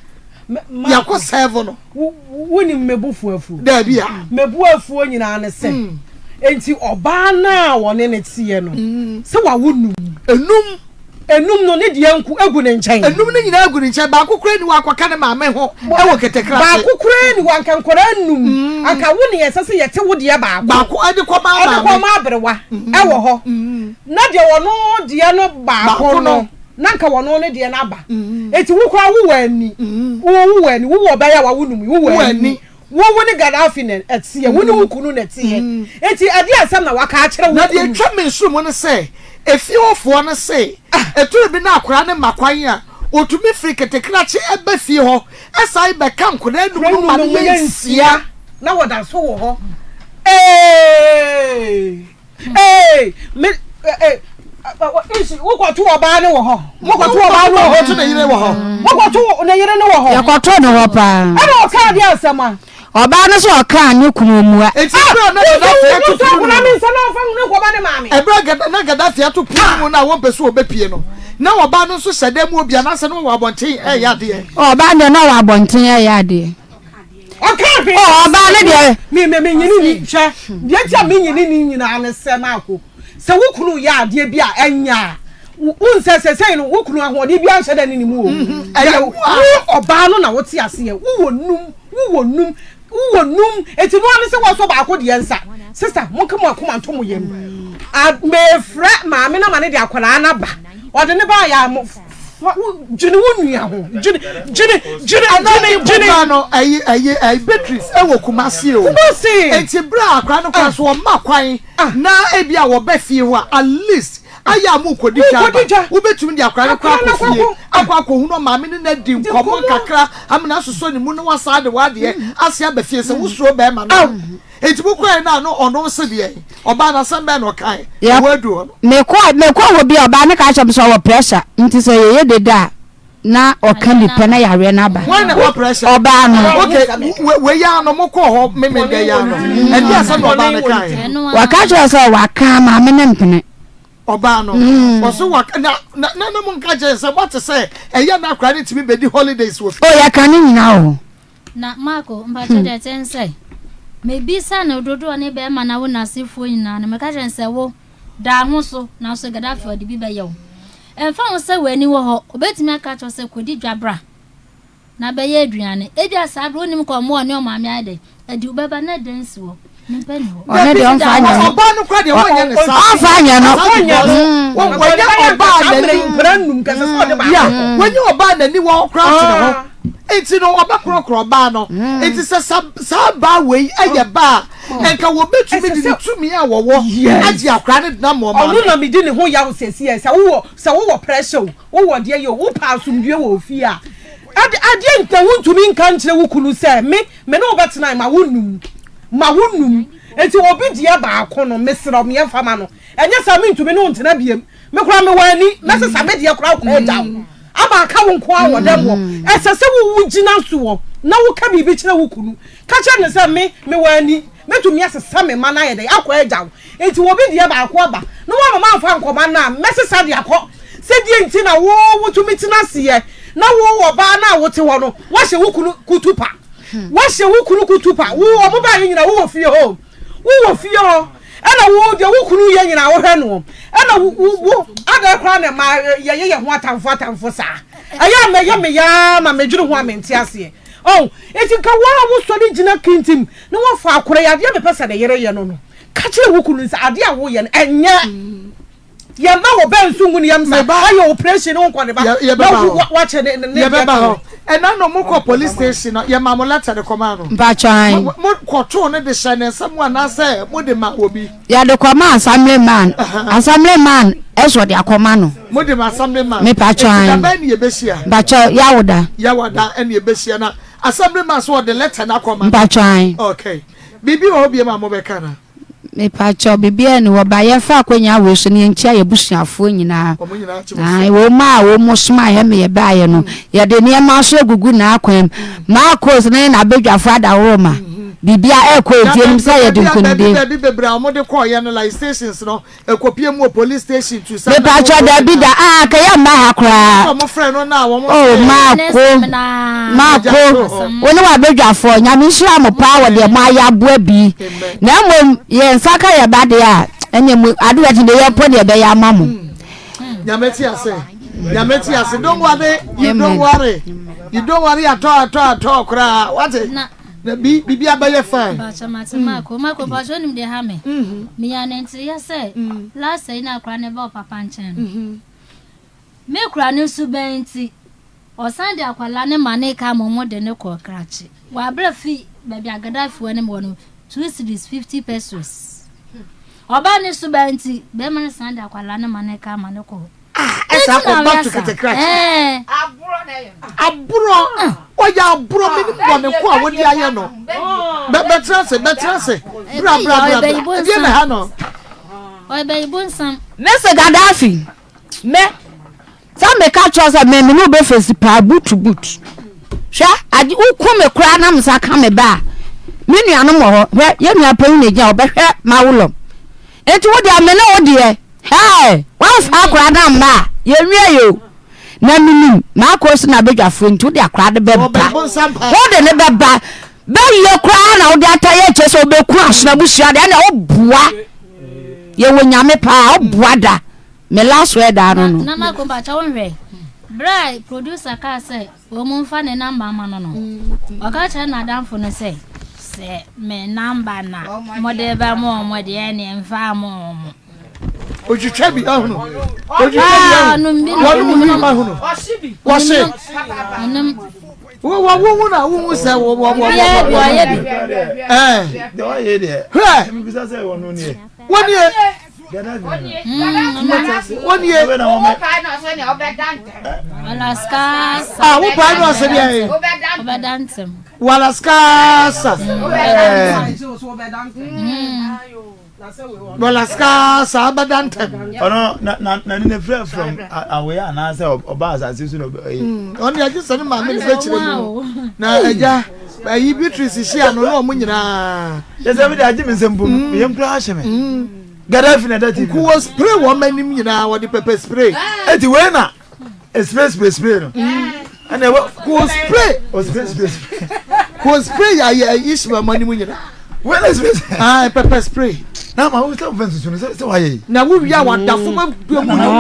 yɛakɔ sɛɛvo no. Wonim me bo fo afuo? Daabi a. Me bo afuo nyinaa ne sɛ, enti ɔbaa no a wɔne no teɛ no, sɛ wawo num. Enum. Enum no, ne deɛ nko egu ne nkyɛn. Enum no nyinaa gu ne nkyɛn. Baako koraa ni hɔ akɔka ne maame ho wɔ ketekra ase. Baako koraa ni hɔ, anka nkwadaa num. Anka wo ne ɛsɛ sɛ yɛte wo deɛ baako. Baako de kɔma maame. Ɛde kɔma aberewa ɛwɔ hɔ. Na deɛ ɔno deɛ no baako no. Na nka wɔno ne deɛ no aba. Enti wo koraa wowɔ ani. Wo wowɔ ani. Wowɔ ɔbaa yi a wawo no mu yi, wowɔ ani. Wo wo ne Gaddafi na ɛteɛ. Wo ne wo kunu na ɛteɛ. Enti ɛdeɛn asɛm na waka akyerɛ wo Na deɛ kunu? ɛtwa me nso mu ne sɛ, efie hɔfoɔ no se, ɛtɔ bi na akwadaa no ma kwan a, ɔtumi firi ketekrakye ba fie hɔ san bɛka nkwadaa num no ma no yɛ nsia. Na wɔda so wɔ hɔ. Eeii! Ee, me ee isi wokɔto ɔbaa no wɔ hɔ. Wokɔto ɔbaa no wɔ hɔ. Wokɔto ne yere wɔ hɔ. Wokɔto ne yere no wɔ hɔ. Yɛkɔto ne hɔ paa. Ɛna ɔkaa deɛ asɛm a. Ɔbaa no so ɔkaa ne kunu omua. Eti bere a na Gaddafi ato pono no mu. Nsa na ɔfa ne nkɔma ne maame. Ɛbere a na Gaddafi ato pono no mu no a wɔmpɛ sɛ wɔbɛpie no, na ɔbaa no nso hyɛ dan mu hɔ bi anaasɛ na ɔwɔ abɔnten reyɛ adeɛ? Ɔbaa no deɛ na ɔwɔ abɔnten reyɛ adeɛ. Ɔka hwee. Oh, ɔbaa no deɛ. Me me me nyini ni hwɛ. Deɛ nti a me nyini ni nyinaa ne sɛ maako. Sɛ wo kunu yɛ adeɛ bi a ɛnyɛ a, wo nsɛ sɛ sɛn no wo kunu ahoɔden bi anhyɛ dɛ ne ne mu o. Mhm, ɛyɛ wo ɔbaa no na wote aseɛ. Wowɔ num, wowɔ num, wowɔ num. Eti no ano sɛ wɔsɔ baako deɛ nsa. Sister, monka mo akoma nto mo yam. A mefrɛ maame no ama ne de akwadaa no aba. Ɔde ne baa yɛ a mo Fa wo dwene wo nua ho. Dwene dwene dwene dwene dwene. Ɛna no ɛyi ɛyi ɛyi Beatrice ɛwɔ Kumasi o. Kumasi. Eti bere a akora no kora so ɔma kwan na ebi a wɔbɛ fie hɔ a at least ayɛ a mo kɔ di dwa aba. Wobɛtumi de akora no kɔ akɔ fie akɔ akɔ hunu maame ne na di nkɔmɔ kakra amena asosɔ ne mu na wasan de wadeɛ ase aba fie sɛ wosuro bɛrima no. Enti mokɔe no a na ɔno nso deɛn? Ɔbaa no asɛm bɛn na ɔkae? Yɛ Ɛhɔ aduru hɔ no. Mekɔ mekɔ hɔ bi a ɔbaa no ka kyerɛ me sɛ ɔwɔ pressure nti sɛ yɛyɛ dede a na ɔka bi pɛ na yareɛ no aba. Hwan na ɛwɔ pressure? Ɔbaa no. Okay, wei ara no mokɔɔ hɔ Memenda yi ara no, ɛdeɛn asɛm na ɔbaa no kaeɛ? Ɔka kyerɛɛ sɛ waka maame no mpene. Ɔbaa no, ɔso waka na na na mo nka kyerɛ sɛ moate sɛ ɛyɛ na akwadaa no tumi bɛdi holidays wɔ fie. Oh yɛka ne nyinaa o. Na Marko, mpakyɛ deɛ ɛteɛ ne sɛ, mebisa no dodoɔ ne bɛrima na wo n'asefoɔ nyinaa no, meka kyerɛ no sɛ wo, da ho so, nanso Gaddafi ɔde bi bɛyɛ wo. Ɛmfa ho sɛ w'ani wɔ hɔ, ɔbɛtumi aka akyerɛ wo sɛ kɔdi dwa bra na bɛyɛ aduane. Ebia saa berɛ wonim kɔ mmoa ɔne ɔmaame ayɛ dɛn adi, wobɛba na ɛdɛn si hɔ, nipa nni hɔ. Ɔno deɛ ɔmfa anyɛ no. Ɔbaa no koraa deɛ wɔnyɛ ne saa. Ɔmfa anyɛ no. Wɔnyɛ ɔbaa n'ani. Ya, wɔnyɛ ɔbaa n'ani wɔ hɔ koraa tene hɔ. Enti no ɔbɛkorɔkorɔ ɔbaa no. Enti sɛ saa baa wei yɛ baa a, nka wɔbɛtumi de ne tumi a wɔwɔ agye akwadaa no de no ama ɔmaame. Ɔno na medi ne ho yaw seesei. Sɛ wowɔ sɛ wowɔ pressure o, wowɔ deɛ yɛ o, wopɛ asomdwoeɛ wɔ ofie a, ade adeɛ nti na wontumi nka nkyerɛ wo kunu sɛ me me ne wo bɛtena ma wo num ma wo num. Enti obi deɛ baako no mesrɛ wo meɛmfa ma no. Ɛnyɛ saa mentumi ne wo ntena biem. Me koraa mewɔ ani, mɛsesa me deɛ koraa kɔ agya wo. Aba. ama aka wo nko ara wɔ dɛm hɔ. Ɛsɛ sɛ wo wogyina soɔ na woka biribi kyerɛ wo kunu. Ka kyerɛ no sɛ me, mewɔ ani, mɛtumi asesa me mma no ayɛ dɛn akɔ agya wo. Enti obi deɛ baako aba na woama mamfa ankɔma no a, mɛsesa de akɔ. Sɛ deɛ nti na wo wotumi tena aseɛ na wo ɔbaa no a wote hɔ no, woahyɛ wo kunu kutupa. Woahyɛ wo kunu kutupa. Wo, wɔn baeɛ nyinaa wowɔ fie hɔ o. Wowɔ fie hɔ. Ɛna wo deɛ wo kunu yɛ nyinaa wohwɛ noɔ. Ɛna wo, wo, wo, adɛn koraa na ɛma yɛyɛ yɛn ho atamfo atamfo saa? Ɛyɛ a mɛyɛ me yaa ma medwene ho a mente aseɛ. Oh, enti nka wo a wosɔre gyina kintim na woafa akora yi, adeɛ a mepɛ sɛ ne yere yɛ no no, ka kyerɛ wo kunu no sɛ adeɛ a woyɛ no, ɛnyɛ. Yɛmma wo bɛ nso ngu ne yam sa, ayɛ operation ne wo nkɔ ne ba, na wo wakyɛ ne ne deɛ Yɛbɛba hɔ. Ɛna no mokɔ police station no, yɛma mo letter de kɔmaa no. Mpakyɛ ae. Mo kɔtoo no de hyɛ ne nsa mu anaasɛ mo de ma obi? Yɛde kɔmaa assembly man. Assembly man ɛsɛ ɔde akɔma no. Mo de ma assembly man. Mepakyɛ ae. Eti da bɛn ne yɛbɛhyia? Mpakyɛ Yawoda. Yawoda ɛne yɛbɛhyia na assembly man so ɔde letter no akɔma no. Mpakyɛ ae. Okay. Biribi wɔ hɔ biom a mobɛka anaa? Mepakyɛw, biribiara nni hɔ, ba yɛmfa akwannya wei so na yɛnkyia yɛn abusuafoɔ nyinaa. Ae, wɔn a wɔn somaa yɛn ma yɛbaeɛ no, yɛde nneɛma nso agugu n'akwan mu. Marcos ne n'abadwafoɔ adaworoma, biribiara ɛrekɔ enti yɛnim sɛ yɛde nkonimdie. Baabi bebree a wɔde kɔɔeɛ no, like stations no, Ekopie mu wɔ police station tu sa. Mepakyɛ dabi da ah kɛyɛ mma ha koraa. Wɔn frɛ no na wɔn. Oh maako maako wo ne wabedwafoɔ nyame nhyira mo paa wɔ deɛ mo ayɛ aboa bi na mmom yɛn nsa ka yɛ ba deɛ a ɛne mu ade wɔ deɛ yɛ pɔ deɛ ɛbɛyɛ ama mo. Nyame ti ase nyame ti ase don't worry you don't worry you don't worry at all at all at all koraa wate. Na bi biribi abɛyɛ fine. Mpakyɛ mate Marco Marco mpakyɛ onim deɛ ha me menya ne ntereɛ sɛ last yi na akora ne ba ɔpapa nkyɛn no me kura ne suban nti ɔsan de akwala ne ma ne ka ma ɔmo de ne kɔ krakye wabrɛ fi baabi a Gaddafi wɔ ne wɔ no 2 cedis 50 pesos ɔba ne suban nti bɛrima no san de akwala ne ma ne ka ma ne kɔ Ah, ɛsɛ akɔ back to ketekrakye. Aborɔ, ɔyɛ aborɔ mi ni bɔne ko a wɔde ayɛ no. Bɛtena ase, bɛtena ase. Bra, bra, bra, bra. Ɛdeɛ na ha no. Ɔbɛyibo nsam. Me se Gaddafi, me, sɛ meka kyerɛ sɛ me me ne wobɛfesi paa boot to boot. Hwɛ, agye woku me koraa na me nsa ka me ba a, me nuanom wɔ hɔ. Hwɛ, yɛn nua panyin na egyina hɔ, ɔbɛhwɛ m'awolɔm. Enti wo deɛ me ne wo deɛ hɛɛ woamfa akwadaa no amma a yɛnwie yɛ o na menim m'akɔ so na abadwafoɔ nti wode akwadaa no bɛba wode ne bɛba bɛyɛ koraa na wode ata yɛ kyɛ sɛ wobɛku asono abusua deɛ ɛna woboa yɛwɔ nyame paa woboa da me last word daa no no. Nana Kobakyɛ wo nhwɛ berɛ a producer kaa sɛ Wɔmfa ne namba mma no no, ɔka kyerɛ n'adamfo no sɛ, Sɛ me namba na mode bɛma wɔn deɛ, ɛnneɛ mfa mma wɔn. Otwitwa bi ahunu. Otwitwa bi ahunu. Wɔn mu bi ahunu. Wɔse. Wɔ wɔ wo hu na wo hu sɛ wɔ wɔ wɔ wɔ wɔ. Ɛɛ. Hwɛ. Wɔn nie. Wɔnie. Ah, wo pae no ase deɛ ye. Walaskasa. Walaskasa abɛda ntɛm. Ɔno na na na ne fira from away anaasɛ ɔba asase so na ɔyɛ. Ɔno deɛ agye sɛ ne maame ne bɛkyerɛ mu na agya ayi Beatrice hyia no na ɔmo nyinaa. Yɛ sɛ mi de agye mi nsɛm mpo mi yam koraa ahyɛ mi. Gaddafi na ɛda TV. Nku wɔ spray wɔn anim nyinaa wɔde pɛpɛ spray. Eti wei na spray spray spray no. Ɛna ɛwɔ. Ko spray. O spray spray spray. Ko spray yɛ ayɛ Ishmael mo anim nyinaa. Wei na spray spray. Ah pɛpɛ spray. Na ma wo sɛ wo fɛn susu no sɛ sɛ wayɛ yi. Na wo wia wa da fam agu mu na wo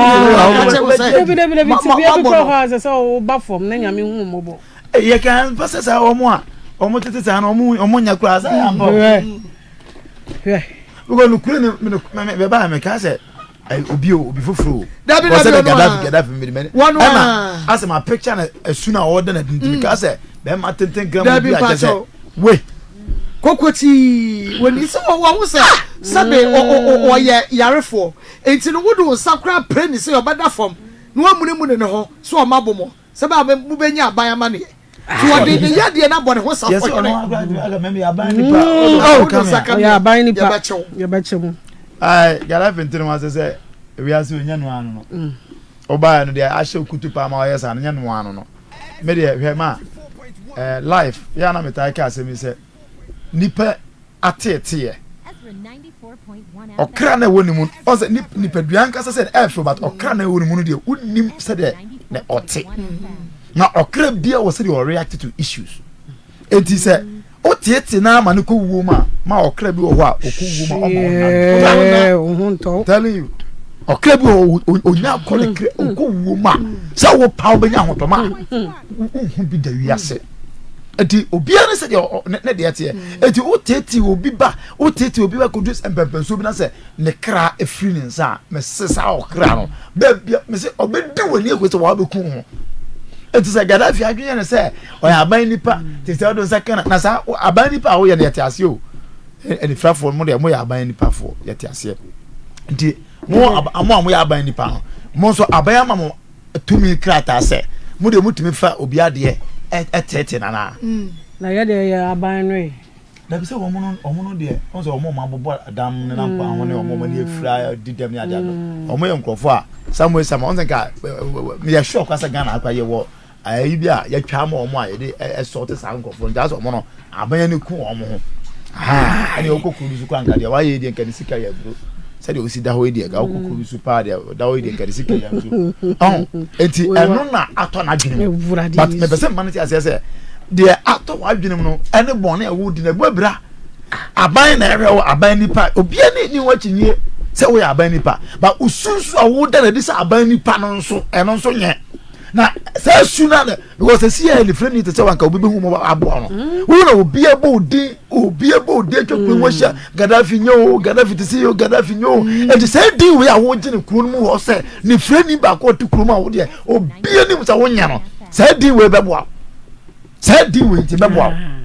ka kyerɛ wo sɛ. Dabi dabi dabi ti bia bi kɔ hɔ a sɛ sɛ wo ba fam na nyame hu mmɔbɔ. Yɛ kan fa sɛ saa wɔn a wɔn tete saa no wɔn wɔn nya koraa sɛ yɛ ampa. Hwɛ. Because nukuri ni mi mi bɛ ba mi ka sɛ obi o obi foforɔ o. Dabi dabi ɔno a Gaddafi Gaddafi mi mi wɔn a ɛna asɛ ma picture na esu na ɔda na di mi ka sɛ bɛrima tenten kra mu bi a kyɛ sɛ we. Kokotii wɔn ni sɛ wɔn wɔn sɛ sɛbe ɔyɛ yarefoɔ nti no wode nsa koraa pere ne sɛ ɔbɛda fam na wɔamunimuni ne ho sɛ ɔma bomɔ sɛ bɛ a mobɛnya aban amaneɛ. So wɔde ne yadeɛ no abɔ ne ho safohene. Ɔyɛ aban nipa yɛbɛkyɛ mu. Ayi Gaddafi ntene ho ase sɛ wiase onya no ano no. Wobaeɛ no deɛ ahyɛ wo kutu paa ma ɔyɛ saa no nyɛ noa no no. Me deɛ hwɛ ma eh, life yɛ a na metaa ka asɛm yi sɛ nipa ateeteeɛ ɔkra na ɛwɔ ne mu ɔsɛ nipadua ankasa sɛ ɛfɛ but ɔkra na ɛwɔ ne mu no deɛ wonim sɛdeɛ na ɔte na ɔkra bia wɔ sɛdeɛ ɔreact to issues enti sɛ Woteetee no ara ma no kɔ wuo mu a, ma ɔkra bi wɔ hɔ a ɔkɔ wuo mu a ɔma ɔnante. Wo Telling you. Ɔkra bi wɔ hɔ ɔnya akɔ ne kra ɔkɔ wuo mu a sɛ wo pa wobɛnya ahotɔ ma wonhu bi da wiase. Eti obiara ne sɛdeɛ ne deɛ teɛ. Eti woteetee obi ba woteetee obi ba kɔdu mpɛmpɛnsoɔ bi na sɛ ne kra efiri ne nsa a mese saa ɔkra no baabi a mese ɔbɛdi w'ani akɔ sɛ wɔabɛku ho. Eti sɛ Gaddafi adwene yɛ ne sɛ ɔyɛ aban nipa te sɛ ɔde nsa kana na saa aban nipa a woyɛ no yɛte aseɛ o anifirafoɔ mo deɛ moyɛ aban nipafoɔ yɛte aseɛ nti mo mo a moyɛ aban nipa no mo nso aban ama mo tumi krataa sɛ mo deɛ motumi fa obi adeɛ ɛtete nana. Mm. Na yɛ deɛ yɛ aban no yi. Dabi sɛ wɔn no wɔn no deɛ wɔn sɛ wɔn a wɔabobɔ dam ne nam kwan ho ne wɔn ani afira di dɛm ne adeɛ no wɔn yɛ nkurɔfoɔ a samuel samuel wɔn sɛ nka yɛ sure kora sɛ Ghana akora yɛ wɔ Ayi bi a yɛtwa ama wɔn a yɛde ɛsɔɔte saa nkurɔfoɔ nti asɛ wɔn no aban ani ku wɔn ho ɛne ɔkɔ kuro bi so kora nka deɛ wayɛ deɛ nka ne sika yɛ aburo sɛdeɛ ɔsi da hɔ yi deɛ nka ɔkɔ kuro bi so paa deɛ da hɔ yi deɛ nka ne sika yɛ aburo ɔho nti ɛno na atɔ n'adwene mu but mepɛ sɛ mma no te aseɛ sɛ deɛ atɔ w'adwene mu no ɛne bɔne a wodi no ɛbɔ abira aban na ɛhwɛ wɔ aban nipa obiara ne ne ho akyinnye sɛ woyɛ aban nipa ba osunsun a woda na ɛde sɛ aban nipa no nso ɛno nso nyɛ na saa su no na because ɛsi yɛ nifire ni te sɛ wanka obi bɛhu mu aboa no mm. wo na obi abɔ odin obi abɔ odin atwa kuro mu ahyia Gaddafi nyɛ o Gaddafi te sɛ yɛ o Gaddafi nyɛ o mm. ɛti sɛ din wei a wogye ne kuro no mu hɔ sɛ nifire ni baako ɔte kuro mu a wodeɛ obi anim sɛ wonyɛ no saa din wei bɛboa saa din wei nti bɛboa wo ah.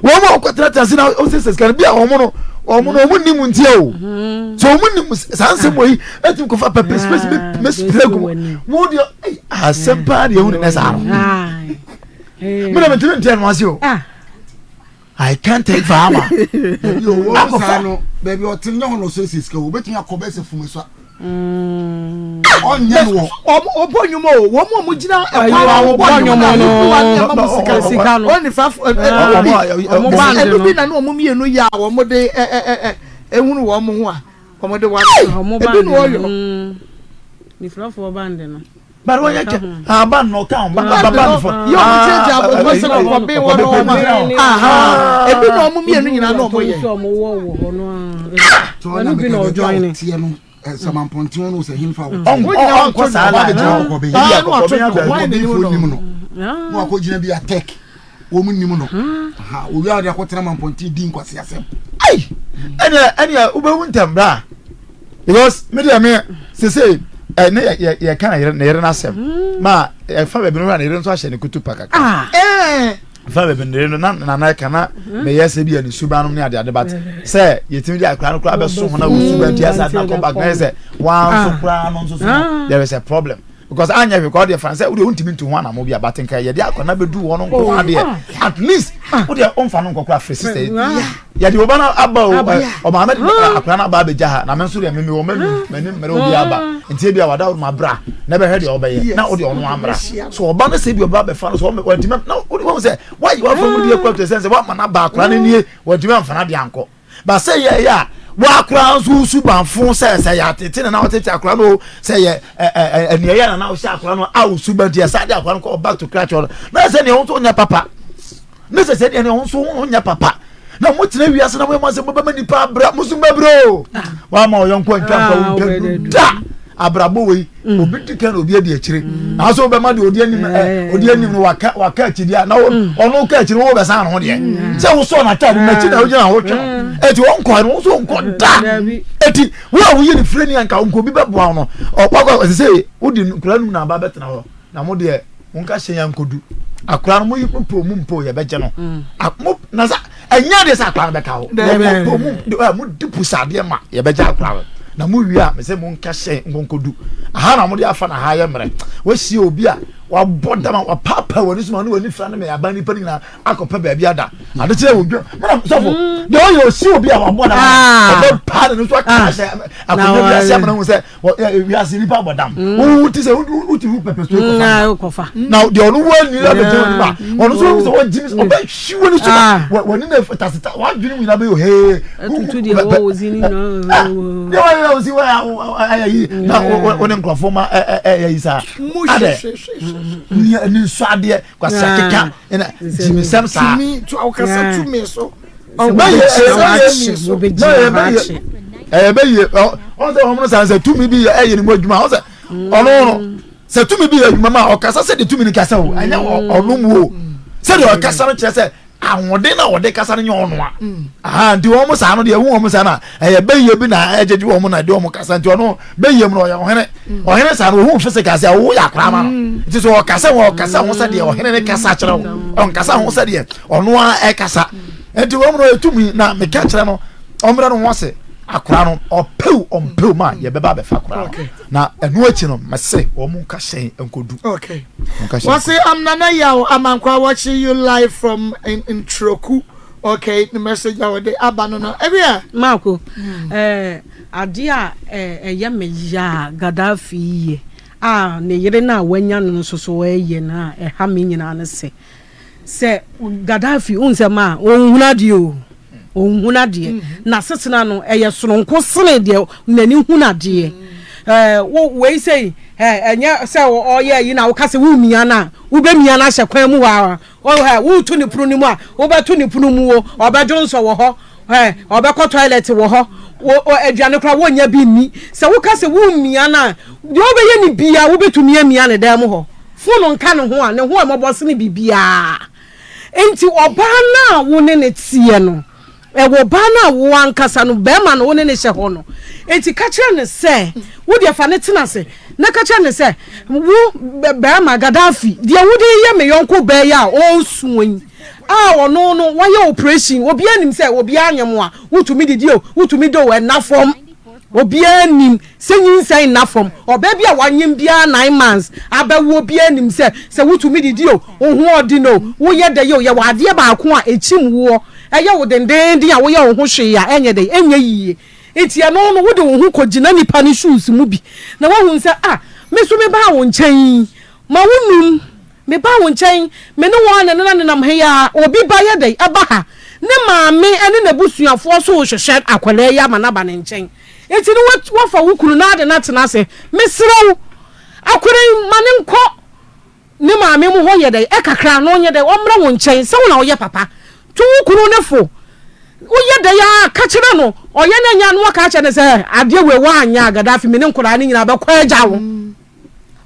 Wɔn a wɔkɔtenatena ase na wɔsiesie sika no bi a wɔn no wɔn no wɔn nim ntia o mm-hmm. so wɔn nim saa nsɛm wɔ yi ɛtumi kɔfa pɛpɛ space mi mi spray gu mu deɛ ɛyi asɛm paa deɛ ehun ne saa no mi na mi tumi ntia no ase o ah. I can't take farmer. Baabi owó saa no baabi ɔte nyɛ hɔ na ɔsiesie sika o obetumi akɔ bɛsɛ fumesua. Ɔnyɛ no wɔ. Ɔbɔ nnwom o, wɔn a wɔgyina ɛkwan a wɔbɔ nnwom no a wɔn ne ɛma mo sika no. Wɔn nifa ɛnu bi ɛnu bi na ne wɔn mmienu yɛ a wɔn de ɛ ɛ ɛ ehunu wɔn ho a wɔn de wɔn ebi na ɔyɔ. Nifrafoɔ bande no. Bari wɔn yɛ kyɛ aba no ɔka ho ba ba ba fɔ. Yɛ wɔn gyinagyina abɔnten sɛ kɔkɔbe wɔ no wɔn a ebi na wɔn mmienu nyinaa na wɔn yɛ. Ɛnu bi na ɔjoin ne. Samampɔnten no sɛ hemfa wɔ. Ɔnkɔ saa la na ɔkɔbɛn bi akɔkɔbɛn nim no na wakɔgyina bi atɛk wɔn nim no owia ɔde akɔtena mampɔnten di nkwasi asɛm. Ayi ɛnna ɛnna wobɛhu ntɛm bra. because me deɛ me sese ɛ ne yɛ yɛ ka ne yere ne yere n'asɛm hmm. ma ɛfa baabi no hɔ a ne yere nso ahyɛ ne kutu pa kakra ah. eh. fa baabi ne yere no na nana ɛka na hmm. meyɛ sɛ bi yɛ ne suban nom ne ade ade but eh. sɛ yɛtumi de akora no koraa bɛso ho na wɔ suban ti asa na kɔ back na yɛ sɛ wɔn nso ah. koraa no nso so ah. there is a problem because anyɛ hwee kɔ ɔdeɛ fan sɛ wodeɛ wontumi ntu ho anamɔ bi a but nka yɛde akɔ na bɛdu hɔ no nko oh, adeɛ ah. at least ah. wodeɛ womfa no nkɔkora firi sister yi yɛde wo ba no aba o ɔmaame de akora no aba abɛgya ha na me nso deɛ meme wɔ m'anum ah. m'anim mmerɛ obi aba nti ebi a wada wo ma bra na bɛhwɛ deɛ ɔbɛyɛ na wodeɛ ɔno amra so ɔba no sɛ ebi ɔba bɛfa no so wɔntumi na wode wɔn sɛ woayɛ wafa mu deɛ kura to sɛ sɛ woama no aba akora no nie wɔntumi amfa no adeɛ ankɔ Ba sɛ yɛ yɛ a, wo koraa nso wo suban fo sɛ sɛ yɛ atete na na wotete akora no sɛ yɛ ɛnea yɛ na na wohyɛ akora no a wo suban ti ɛsa de akora no kɔ back to krakye no na sɛ nea wo nso nyɛ papa ne sɛ sɛ nea wo nso nyɛ papa na mo tena wiase na mo yɛ mo asɛ mo bɛma nipa abra mo so mbɛbrɛ o ah. wama ɔyɔnko antwa mfa wo ntwa ah, da abrabɔ wei mm. obi di kan na obi adi akyire mm. nanso wobɛma deɛ odi anim ɛ eh, odi anim no waka waka akyi deɛ na mm. ɔno ka akyi no wo bɛsan ho deɛ sɛ wosɔ n'ataade n'akyi na wogyina ho twɛn eti wɔn nkɔ no wɔn nso nkɔ da eti wo a woyɛ ne fira ni anka nko obi bɛboa wo no ɔkɔ ɛsɛ sɛ wodi nkura no mu na aba bɛtena hɔ na mo deɛ mo nka hyɛn ya nkodu akora no mo yi mo po mo mpo yɛ bɛgye no mo na sa ɛnyɛ adeɛ sɛ akora no bɛka hɔ mo po mo ɛ mo di pusa adeɛ ma yɛ bɛgye akora no na mo wie a mɛ sɛ mo nka hyɛn nkonkodu aha na mo de afa na ha yɛ mmerɛ wɔahyia obi a. Wabɔ dam a wapaapaa w'ani so ma ne w'ani fira ne mɛ aban nipa no nyinaa akɔpɛ baabi ada. Ade kyerɛ wɔ dwa. Mana sɔfo, mm. deɛ ɔyɛ osi obi a wabɔ dam. Ah. Ɔbɛ paa ne no so aka ah. ahyɛ akonnwa bi ase amana ho sɛ wiase nipa abɔ dam. Mm. Wo ti sɛ wo ti hu pɛpɛ so ekɔfa. Mm, na deɛ ɔno wɔ ani na bɛgyina w'anim a ɔno nso sɛ wɔgye mi ɔbɛ hwi w'ani so ma w'ani na tasita w'adwene mu nyinaa bɛyɛ hee. Tutu deɛ wɔ wɔ si ni nyinaa. Deɛ wɔyɛ wɔ si wɔ ayɛ yi na wo ne nkurɔfoɔ ma ɛyɛ yi saa. Adɛ ni nsɔ adeɛ kwasi akeka ɛna gyimisɛm saa. Tumi tu awokasa tumi so. Ɛyɛ bɛ yie ɔn sɛ wɔn no san sɛ tumi bi yɛ ɛyɛ ne mu adwuma ɔn sɛ ɔno no sɛ tumi bi yɛ adwuma ma ɔkasa sɛ de tumi ni kasa o ɛnyɛ ɔno mu o sɛdeɛ ɔkasa no kyerɛ sɛ ahoɔden na ɔde kasa no nyɛ ɔno a aha nti wɔn saa no deɛ ɛhu wɔn saa na ɛyɛ bɛyie bi na ɛgyegye wɔn na ɛde wɔn kasa nti ɔno bɛyie mu no ɔyɛ ɔhene mm. ɔhene saa no ohun physical sɛ ɔwɔ yɛ akora ma no mm. nti sɛ ɔkasa wɔn ɔkasa ho sɛ deɛ ɔhene ne kasa kyerɛ wo ɔnkasa ho sɛ deɛ ɔno a ɛkasa nti wɔn no ɛtumi na meka kyerɛ no ɔmmerɛ no ho ase akora no ɔpew ɔmpew ma yɛbɛba abɛfa akora no Na ɛno akyi no, mese wɔn nka hyɛn nkodu. Okay. Wɔse I'm Nana Yaw Amankwa watching you live from Ntroku. Okay, the message a wɔde aba no no. Ebia. Marco, hmm. eh, adeɛ a eh, ɛyɛ me ya a Gaddafi yɛ a ne yere no a wanya no nso so ɛyɛ no a ɛha me nyinaa no sɛ Sɛ Gaddafi wohu sɛ ma ɔnhunu adeɛ o, ɔnhunu adeɛ. Mm-hmm. N'asetena no ɛyɛ soronko sene deɛ n'ani hunu adeɛ. Mm-hmm. Ɛɛ wo wei sɛ ɛɛ ɛnyɛ sɛ ɔyɛ yi na woka sɛ womia no a wobɛmia no ahyɛ kwan mu hɔ a ɔhɛ wotu ne pono no mu a wobɛto ne pono mu o ɔbɛdwo nsɔ wɔ hɔ ɛ ɔbɛkɔ toilet wɔ hɔ wo aduane koraa wɔnnya bi nni sɛ woka sɛ wommia no a deɛ wobɛyɛ no biara wobɛtumi amia ne dan mu hɔ fon nka ne ho a ne ho ɛmɔbɔ sene biribiara nti ɔbaa no a wo ne ne teɛ no ɛwɔ ɔbaa no a wo ankasa no bɛrima no wo ne ne hyɛ hɔ no nti ka kyerɛ no sɛ wo deɛ fa ne tena ase na ka kyerɛ no sɛ wo bɛrima Gaddafi deɛ wode yɛ me yɔnko bɛɛ yi a ɔresu yi a ɔno no wayɛ operation obiara nim sɛ obiara nyɛ mo a wotumi didi o wotumi do ɛna fam obiara nim sɛ nyinsɛn nna fam ɔbaa bi a wanyem biara 9 months abɛwo obiara nim sɛ sɛ wotumi didi o wo ho ɔden o woyɛ dɛ yɛ o yɛwɔ adeɛ baako a ɛkyim woɔ ɛyɛ wo dendenden a woyɛ wo ho hwee a ɛnyɛ dɛ ɛnyɛ yie nti ɛno no wode wo ho kɔgyina nipa ne shoes mu bi na woahu sɛ ah me so mebaa wo nkyɛn ma wo num Mebaa wo nkyɛn, me ne wo ara na nenam nenam ha yi ara, obi ba yɛ dɛn ɛba ha? Ne maame ne n'abusuafoɔ nso rehwehwɛ akwadaa yi ama no aba ne nkyɛn. Enti no woafa wo kunu na ade no atena ase. Mesrɛ wo, akwadaa yi ma no nkɔ ne maame mu hɔ yɛ dɛn kakra na ɔnyɛ dɛn ɔmmra wo nkyɛn sɛ wo na woyɛ papa. Tu wo kunu no fo. Woyɛ dɛn ara ka kyerɛ no, ɔyɛ no anya na waka akyerɛ no sɛ adeɛ wei woanyɛ a Gaddafi me ne nkwadaa no nyinaa bɛkɔ agya wo.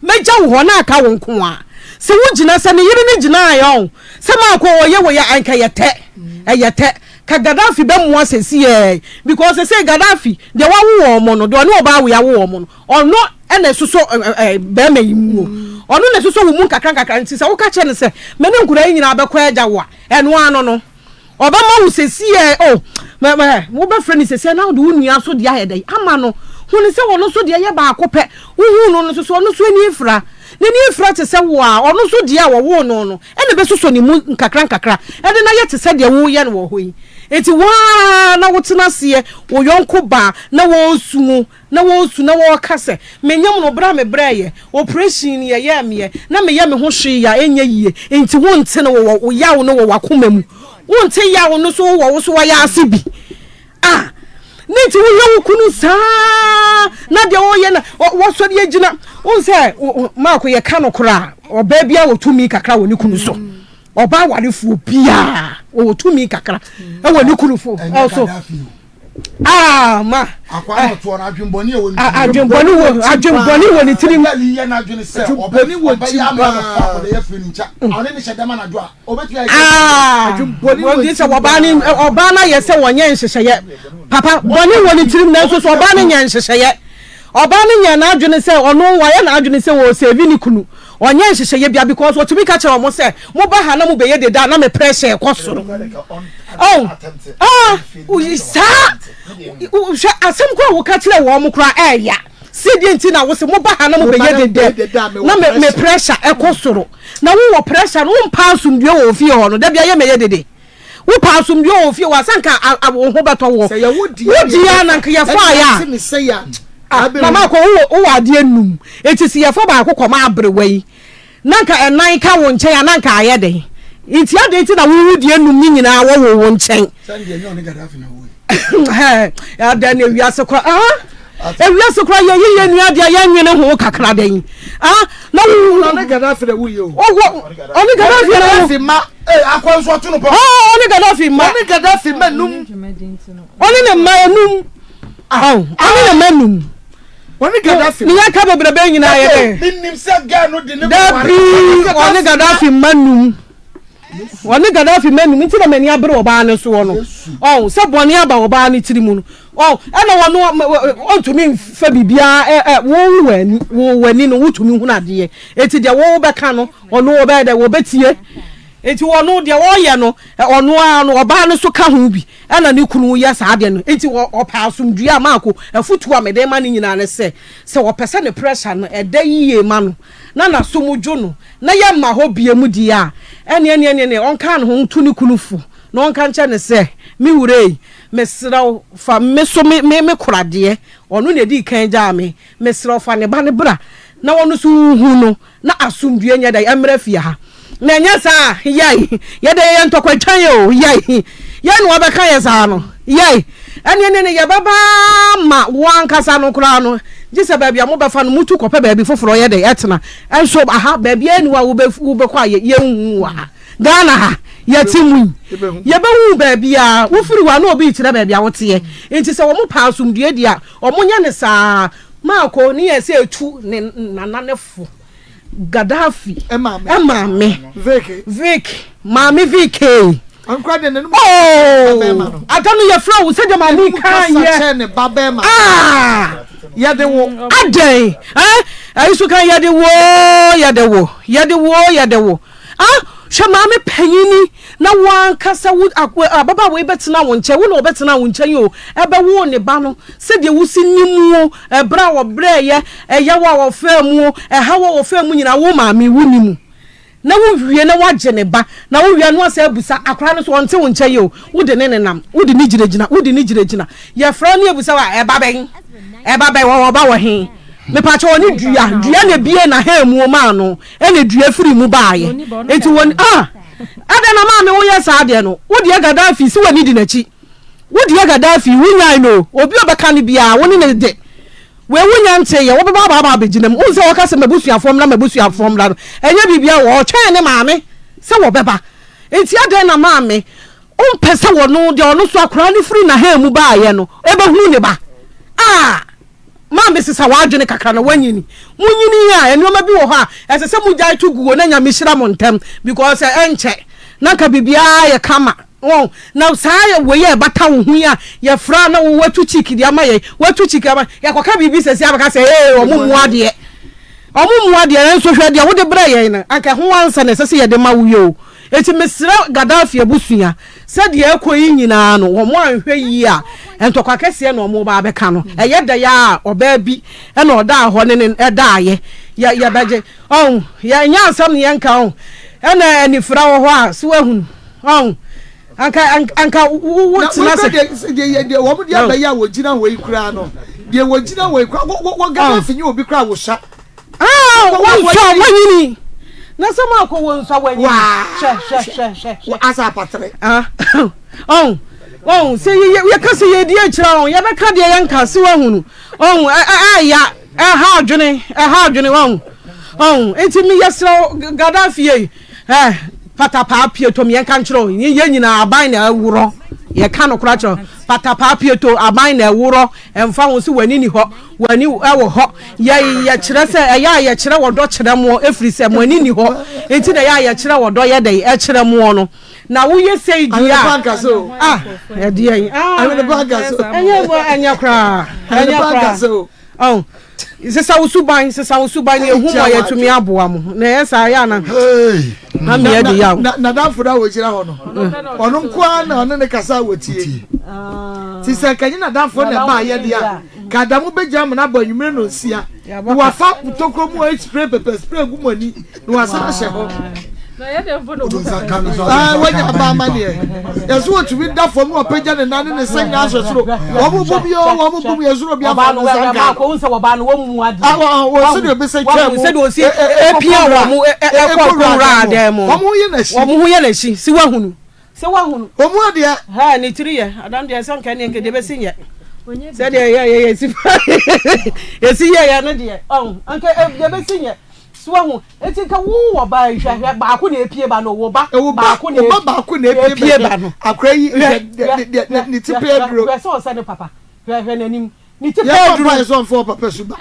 Mɛgya wo hɔ na aka wo nko ara. Sɛ wogyina, sɛ ne yere no gyinaeɛ ɔn, sɛ maakɔ ɔyɛ wei a, anka ɛyɛ tɛ, ɛyɛ tɛ. Ka Gaddafi bɛmoa sɛsiɛ, because sɛsei Gaddafi, deɛ wawo wɔn no, deɛ ɔne ɔbaa wei awo wɔn no, ɔno na ɛsosɔ ɛ ɛ bɛrima yi mu o. Ɔno na ɛsosɔ wo mu nkakra nkakra, nti sɛ woka kyerɛ no sɛ, me ne nkwadaa yi nyinaa bɛkɔ agya wo a, ɛno ara no no. Ɔbɛma wo sesiɛ oh mɛ mɛ wobɛfrɛ no sesiɛ na wode wo nua nso deɛ ayɛ dɛn ama no. Hu no sɛ ɔno nso deɛ yɛ baako pɛ. Wohuu no no nso so ɔno nso ani afira. N'ani afira te sɛ wo a ɔno nso deɛ a wɔwoo no no ɛna ɛbɛsosɔ ne mu nkakra nkakra ɛde no ayɛ te sɛ deɛ woreyɛ no wɔ hɔ yi. Enti wo ara na wotena aseɛ wo yɔnko baa na wɔresu wo Na wɔresu na wɔreka sɛ, Menyam no, berɛ a mebrɛeɛ, oprehyɛn no yɛyɛɛ meɛ, na meyɛ me ho hwee a ɛnyɛ yie, enti wonte no wɔ wo yaw no wɔ w'akoma mu, wonte yaw no so wɔ wo so w'ayaase bi a, ne nti woyɛ wo kunu saa na deɛ ɔyɛ na wɔsɔre agyina. Wohu sɛ Maako yɛka no koraa, ɔbaa biara wɔ tumi kakra wɔ ne kunu so. Ɔbaa warefoɔ biara wɔwɔ tumi kakra wɔ ne kunu fo so. Ah, ma. Akwa na ɔtoɔ no adwembɔne wɔ ne tirim. Adwembɔne wɔ adwembɔne wɔ ne tirim. Ɔbɛ yɛ n'adwene sɛ ɔbɛ ɔbɛ yɛ ama no fa akɔda yɛ firi ne nkyɛn. Ɔne ne hyɛ dɛm anadwo a ɔbɛtumi ayɛ. Ah, Adwembɔne wɔ wɔn ne sɛ tirim ɔbaa ne paa. ɔbaa no ayɛ sɛ wɔnyɛ nhyehyɛeɛ. Papa bɔne wɔ ne tirim nanso so ɔbaa no nyɛ nhyehyɛeɛ. Ɔbaa no nyɛ n'adwene sɛ ɔno wayɛ n'adwene sɛ ɔresave ne kunu. Ɔnyɛ nhyehyɛeɛ bia because ɔtumi ka kyerɛ wɔn sɛ moba ha na mobɛyɛ dede a na me pressure kɔ soro. Oh, ah, saa hwɛ asɛm koraa a woka kyerɛ wɔn koraa ɛɛya. Sɛ deɛ nti na wo se mo ba ha na mo bɛyɛ dede na me me pressure ɛkɔ soro. Na wo wɔ pressure no wo mpa asomdue wɔ ofie hɔ no da bia yɛ mɛyɛ dede. Wo pa asomdue wɔ ofie hɔ a sɛ nka wo ho bɛtɔ wɔ. Wo deɛ na nka yɛfa ayɛ a. Mama akɔ wo wɔ adeɛ num. Eti sɛ yɛfa baako kɔ ma aberewa yi. Na nka ɛnan ka wo nkyɛn a, na nka ayɛ dɛn? Nti adɛn nti na wo wudeɛ num ne nyinaa wɔ wo wo nkyɛn? Adɛn na ewiase kora ah ewiase kora yɛ yiye nua deɛ yɛnwene ho kakra dɛn ah na wo ɔne Gaddafi na wuye o ɔne Gaddafi na Gaddafi ma ee akɔ nso ɔto no pɔ ɔne Gaddafi ma ɔne Gaddafi ma num ɔne ne mma enum ɔne ne mma num. Wɔne Gaddafi Ne yɛka bebrebe nyinaa yɛ dɛ. Menim sɛ girl no de ne Dabi wɔne Gaddafi mma num. Wɔne Gaddafi mma num nti na m'ani abere ɔbaa no soɔ no. Ɔn sɛ bɔne aba ɔbaa no tiri mu no. Ɔn ɛna wɔno ɔntumi nfa biribiara ɛ ɛ wo w'ani wo w'ani no wotumi hunu adeɛ. Eti deɛ wo bɛka no ɔno ɔbɛyɛ dɛ wɔbɛtie. Eti ɔno deɛ ɔyɛ no ɔno ara no ɔbaa no so ka ho bi. Ɛna ne kunu yɛ saa adeɛ no nti ɔpɛ asomdwoeɛ a Marco afutuo a mede rema no nyinaa ne sɛ, sɛ ɔpɛ sɛ ne pressure no ɛda yie ma no na n'asom dwo no na yɛmma hɔ biom deɛ a, ɛneɛ neɛ neɛ neɛ ɔnka ne ho nto ne kunu fo na ɔnka nkyerɛ no sɛ, me wura ei, mesrɛ wo fa me so me me me koradeɛ, ɔno na ɛdii kan gyaa me, mesrɛ wo fa ne ba no bra na ɔno nso nhu no Na asomdwoeɛ nyɛ dɛn mmra fie ha. Na ɛnyɛ saa a, yɛn, yɛde yɛyɛ ntɔkwatwan o, yɛn, yɛn na wɔbɛka yɛn saa no, yɛn, ɛneɛ ne ne yɛbɛba ma wo ankasa no koraa no, gye sɛ baabi a mobɛfa no motu kɔpɛ baabi foforɔ yɛ dɛn ɛtena. Ɛnso aha, baabiara nni hɔ a wobɛkɔ a yɛnhu wɔ ha. Ghana ha, yɛte mu yi, yɛbɛhu wo baabiara. Wofiri hɔ a na obi rekyerɛ baabi a woteɛ. Nti sɛ wɔpɛ asomdwoeɛ deɛ a, wɔnyɛ no saa. Marco ne yɛ sɛ etu ne nana ne fo Gaddafi maame Vic maame Vic ee. Oh, ada no yɛfrɛ wo sɛdeɛ maame kan yɛ ah yɛde wo adɛn eh ɛyi so kan yɛde wo yɛde wo yɛde wo yɛde wo Ah, hwɛ maame panyini na wo ankasa wo ababaawa yi bɛtena wo nkyɛn, wo na ɔbɛtena wo nkyɛn o, ɛbɛwo ne ba no sɛdeɛ wosi nim o, ɛberɛ a ɔbrɛɛyɛ, ɛyaw a ɔfaa mu o, ɛhaw a ɔfaa mu nyinaa wo maame wo nim. Na wowie na woagye ne ba, na wowie a na woasan abusa akwadaa no so ɔnte wo nkyɛn o, wode ne nenam, wode ne gyinagyina, wode ne gyinagyina. Yɛfrɛ wo ne yɛbusa wo a, ɛba bɛn? Ɛba bɛn? Wɔwɔ ba wɔ he? Mepakyɛ ɔne dua, dua na ebie n'ahanmuo maa no. ɛna dua firi mu baayɛ nti wɔn ah ɛdɛ na maame woyɛ saa deɛ no wo deɛ Gaddafi si w'ani di n'akyi wo deɛ Gaddafi wonyae no obi ɔbɛka no biara wo ne ne de wei wonya nte yɛ wobɛba aba aba abɛgyina mu wohu sɛ wɔka sɛ m'abusuafoɔ mmra m'abusuafoɔ mmra no ɛnyɛ biribia wɔtwɛn ne maame sɛ wɔbɛba nti adɛn na maame wompɛ sɛ wɔno deɛ ɔno so akwaraa no firi n'ahan mu baayɛ no ɛbɛhunu ne ba ah Maame sesa w'adwene kakra na w'anyini. Mo nyini a nnoɔma bi wɔ hɔ a ɛsɛ sɛ mo gyae to guo na Nyame hyira mo ntɛm because ɛnkyɛ na nka biribiara ayɛ kama wɔn na saa wei a ɛbata wo ho yi a yɛfra na wo watu cheek de ama yɛn watu cheek ama yɛkɔka biribi sɛsi abɛka sɛ ee wɔn mu adeɛ wɔn mu adeɛ nso hwɛ deɛ wode brɛ yɛn no anka ɛho ansa na ɛsɛ sɛ yɛde ma wo yɛ o. Enti mesrɛ Gaddafi abusua sɛ deɛ ɛrekɔ yi nyinaa no wɔn anhwɛ yie a ntɔkwa kɛseɛ na wɔn reba abɛka no. Ɛyɛ dɛ a ɔbaa bi na ɔdaa hɔ ne ne daeɛ yɛ yɛbɛgye ɔn yɛ nyɛ asɛm ne yɛnka ɔn ɛna anifira wɔ hɔ a so wahunu ɔn anka anka wo wo tena sɛ. deɛ deɛ wɔn deɛ abɛyɛ a wɔgyina hɔ yi koraa no deɛ wɔgyina hɔ yi koraa wɔ wɔ Gaddafi nye obi koraa wɔsua. Ah, wɔnsɔ wɔnyini. Na sɛ mo akɔ wɔnsɔ wɔnyini. Hwɛ hwɛ hwɛ hwɛ. Wɔ asa apatere. Ah, ɔn ɔn sɛ yɛ yɛ ka sɛ yɛdi akyire ɔn yɛbɛka deɛ yɛnka se wahunu ɔn ɛya ɛha adwene ɛha adwene ɔn ɔn nti mi yɛsrɛ Gaddafi yɛ ɛ patapaa pieto mi yɛnka nkyerɛ yɛ nyinaa aban na ɛworɔ yɛka no kora kyerɛ patapaa pieto aban na ɛworɔ ɛmfa ho sɛ w'ani ni hɔ W'ani wɔ hɔ. Yɛ, yɛkyerɛ sɛ, ɛyɛ a yɛkyerɛ ɔdɔ kyerɛ moɔ, ɛfiri sɛ mo ani nni hɔ nti na ɛyɛ a yɛkyerɛ ɔdɔ yɛ dɛn kyerɛ moɔ no. Na woyɛ sei deɛ a, ah, ɛdeɛn, ah, ɛnyɛ, ɛnyɛ koraa, ɛnyɛ koraa. Oh, sesa wo suban, sesa wo suban, na ehu mo a yɛatumi aboa mo. Na ɛyɛ saa, ɛyɛ ana? Na mmea di yaw. Nadamfo no a wɔgyina hɔ no, ɔno nko ara na ɔne ne kasa a wɔtie. Ti sɛ nka nye nadamfo na ɛbaayɛ deɛ a. Ka Adamu bɛgyina amena abɔ anwummere nnɔnsia na wafa tokuro mu a spray pɛpɛ spray gu mo ani na wasan ahyɛ hɔ. Wanya aba amaneɛ. Yɛsɛ wɔtumi da fam na wɔpagya ne nan ne ne nsa nyinaa ahyɛ soro. Wɔn mo bom yɛ wɔn mo bom yɛ soro bi afa ne nsa nka no. Wɔn sɛdeɛ obɛsɛ twaa mu epia wɔn ɛkɔ kɔwura dan mu. Wɔn ho yɛ n'akyi. Wɔn ho yɛ n'akyi si wahunu. Sɛ woahunu. Ɔmu adeɛ. Haa ne tiri yɛ adam deɛ sɛ nka neɛ nka deɛ bɛsi nyɛ sɛdeɛ yɛ yɛ yɛsi yɛsi yɛ yɛ no deɛ ɔn nka deɛ bɛsi nyɛ so wahu eti nka wo wɔ ba hwɛ hwɛ baako na epie ba no wo ba baako na ba baako na epie ba no akora yi hwɛ ne ti pɛ duro hwɛ sɛ ɔsɛ ne papa hwɛ hwɛ n'anim Ne ti pɛ duru. Yɛ papa sɛ ɔnfɔ papa su ba.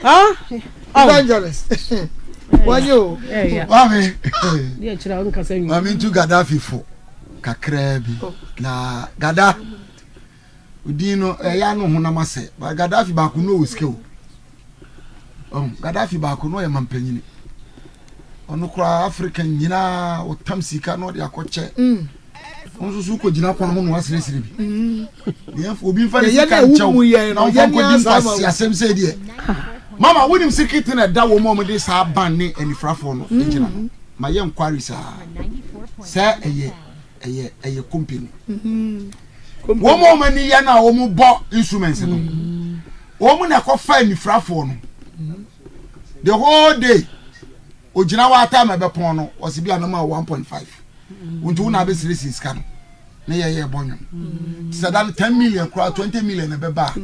Evangelist. Wanye o. Maame. Maame ntu Gaddafi fo kakraa bi. Oh. Na Gada odin no ɛyɛ ano honam asɛ. Ba Gaddafi baako no wɔ sika o. Gaddafi baako no ɔyɛ mampanyini. Ɔno koraa Africa nyinaa ɔtam sika na ɔde akɔkyɛ. Mm. Wɔn nso so kɔgyina kwan ho na wasrɛsrɛ bi. Mm. Obi nfa ne sika nkyɛw na ɔmfa nkɔdi nkwasi asɛm sɛ deɛ. Mama wonim secret na ɛda wɔn a wɔde saa ban ne anifrafoɔ no mm. gyina no. Ma yɛ nkwari saa sɛ ɛyɛ ɛyɛ ɛyɛ company. Mm-hmm. Wɔn a wɔn ani yɛ no a wɔn bɔ instruments no. Wɔn na ɛkɔfa anifrafoɔ no. The whole day ogyina hɔ ata ma ɛbɛpɔn no ɔsi bi anam a 1.5 nti wo na abɛsiesie sika no ne yɛ yɛ bɔ nwom sɛ da no 10 million koraa 20 million na ɛbɛba a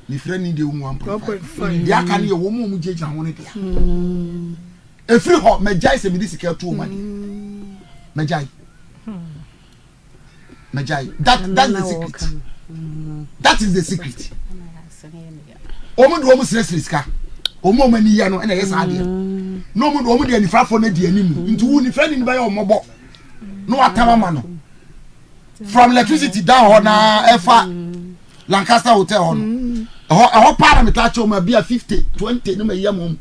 ne frɛ ne deɛ wo mu 1.5 deɛ aka no yɛ wɔn mu a wɔn gyinagyina ho no dea ɛfiri hɔ mɛgyae sɛ mede sika atuo ma deɛ mɛgyae Mɛgyae. That that's the secret. That is the secret. Wɔn de wɔn srɛsrɛ sika. Wɔn a wɔn ani yɛ no ɛna ɛyɛ saa adeɛ. Na wɔn de wɔn de anifrafoɔ no adi anim. Nti wo nifra ni bɛyɛ wɔn mmɔbɔ. Na watam ama no. From electricity down hɔ na ɛfa Lancaster Hotel hɔ no. Ɛhɔ ɛhɔ paa na metaa kyɛ wɔn abi a 50 20 ne ma yɛ wɔn.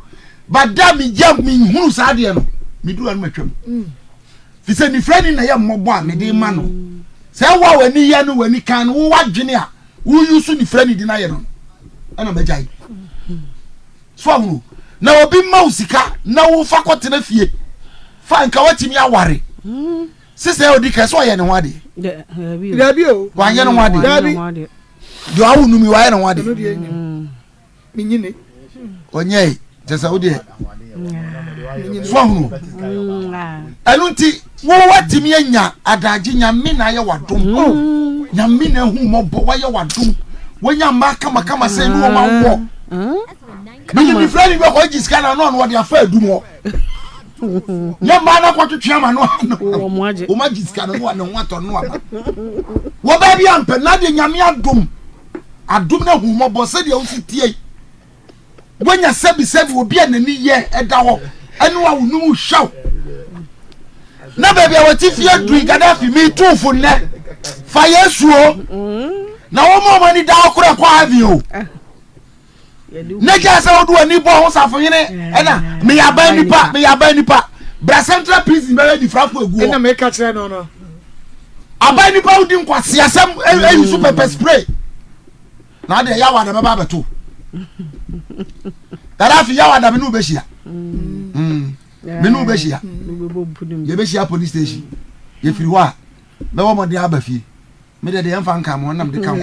But da mi gya mi nhunu saa adeɛ no. Mi duru ano ma twam. Fi sɛ nifirani na ɛyɛ mmɔbɔ a mede ma no. Sɛ ɛwɔ a w'ani yɛ no w'ani kan no wo w'adwene a woyi so nifirani de no ayɛ no ɛna magyae. So ahunu na obi ma wo sika na wofa kɔtena fie fa nka watumi aware sisɛ odi kɛ sɛ ɔyɛ ne ho adeɛ. Dabi o. Wanyɛ ne ho adeɛ. Dabi. Deɛ awo numi wayɛ ne ho adeɛ. menyini. ɔnyɛe kyɛ sɛ wodeɛ so ahunu ɛno nti wowatumi anya adagye nyame na ayɛ wadom mm. nyame na ahu mmɔbɔ wayɛ wadom wanya mmaa kamakama sɛ ne wɔma wɔ mene mefrɛ ne bi ɔkɔ gye sika na ano ɔno ɔde afa adum hɔ nyɛ mmaa no akɔtwetwe ama no wɔn agye sika no ne ho atɔ no aba wɔ baabi ampɛ na deɛ nyame adom Adom ne ahummɔbɔ sɛdeɛ wosi tie yi. Woanya sɛbisɛbi obi a n'ani yɛ ɛda hɔ ɛne wa wo num hwɛw. Na baabi a wɔte fie aduru Gaddafi metu fo nnɛ fa Yesu o. Na wɔn a wɔn ani da hɔ korɛ kɔ heaven o. Ne gya sɛ wode w'ani bɔ ho safohene ɛna meyɛ aban nipa meyɛ aban nipa bra central prison bɛyɛ nifrafo agu hɔ. Ɛna meka kyerɛ no no. Aban nipa wodi nkwaseasɛm ɛyi so pɛpɛ spray na adeɛ yawa na bɛba abɛto Gaddafi yawa da me ne wobɛhyia mm. me ne wobɛhyia yɛbɛhyia police station yɛfiri hɔ a mɛwɔ mmɔden aba fie me deɛ deɛ ɛmfa nka mo nam de ka ho.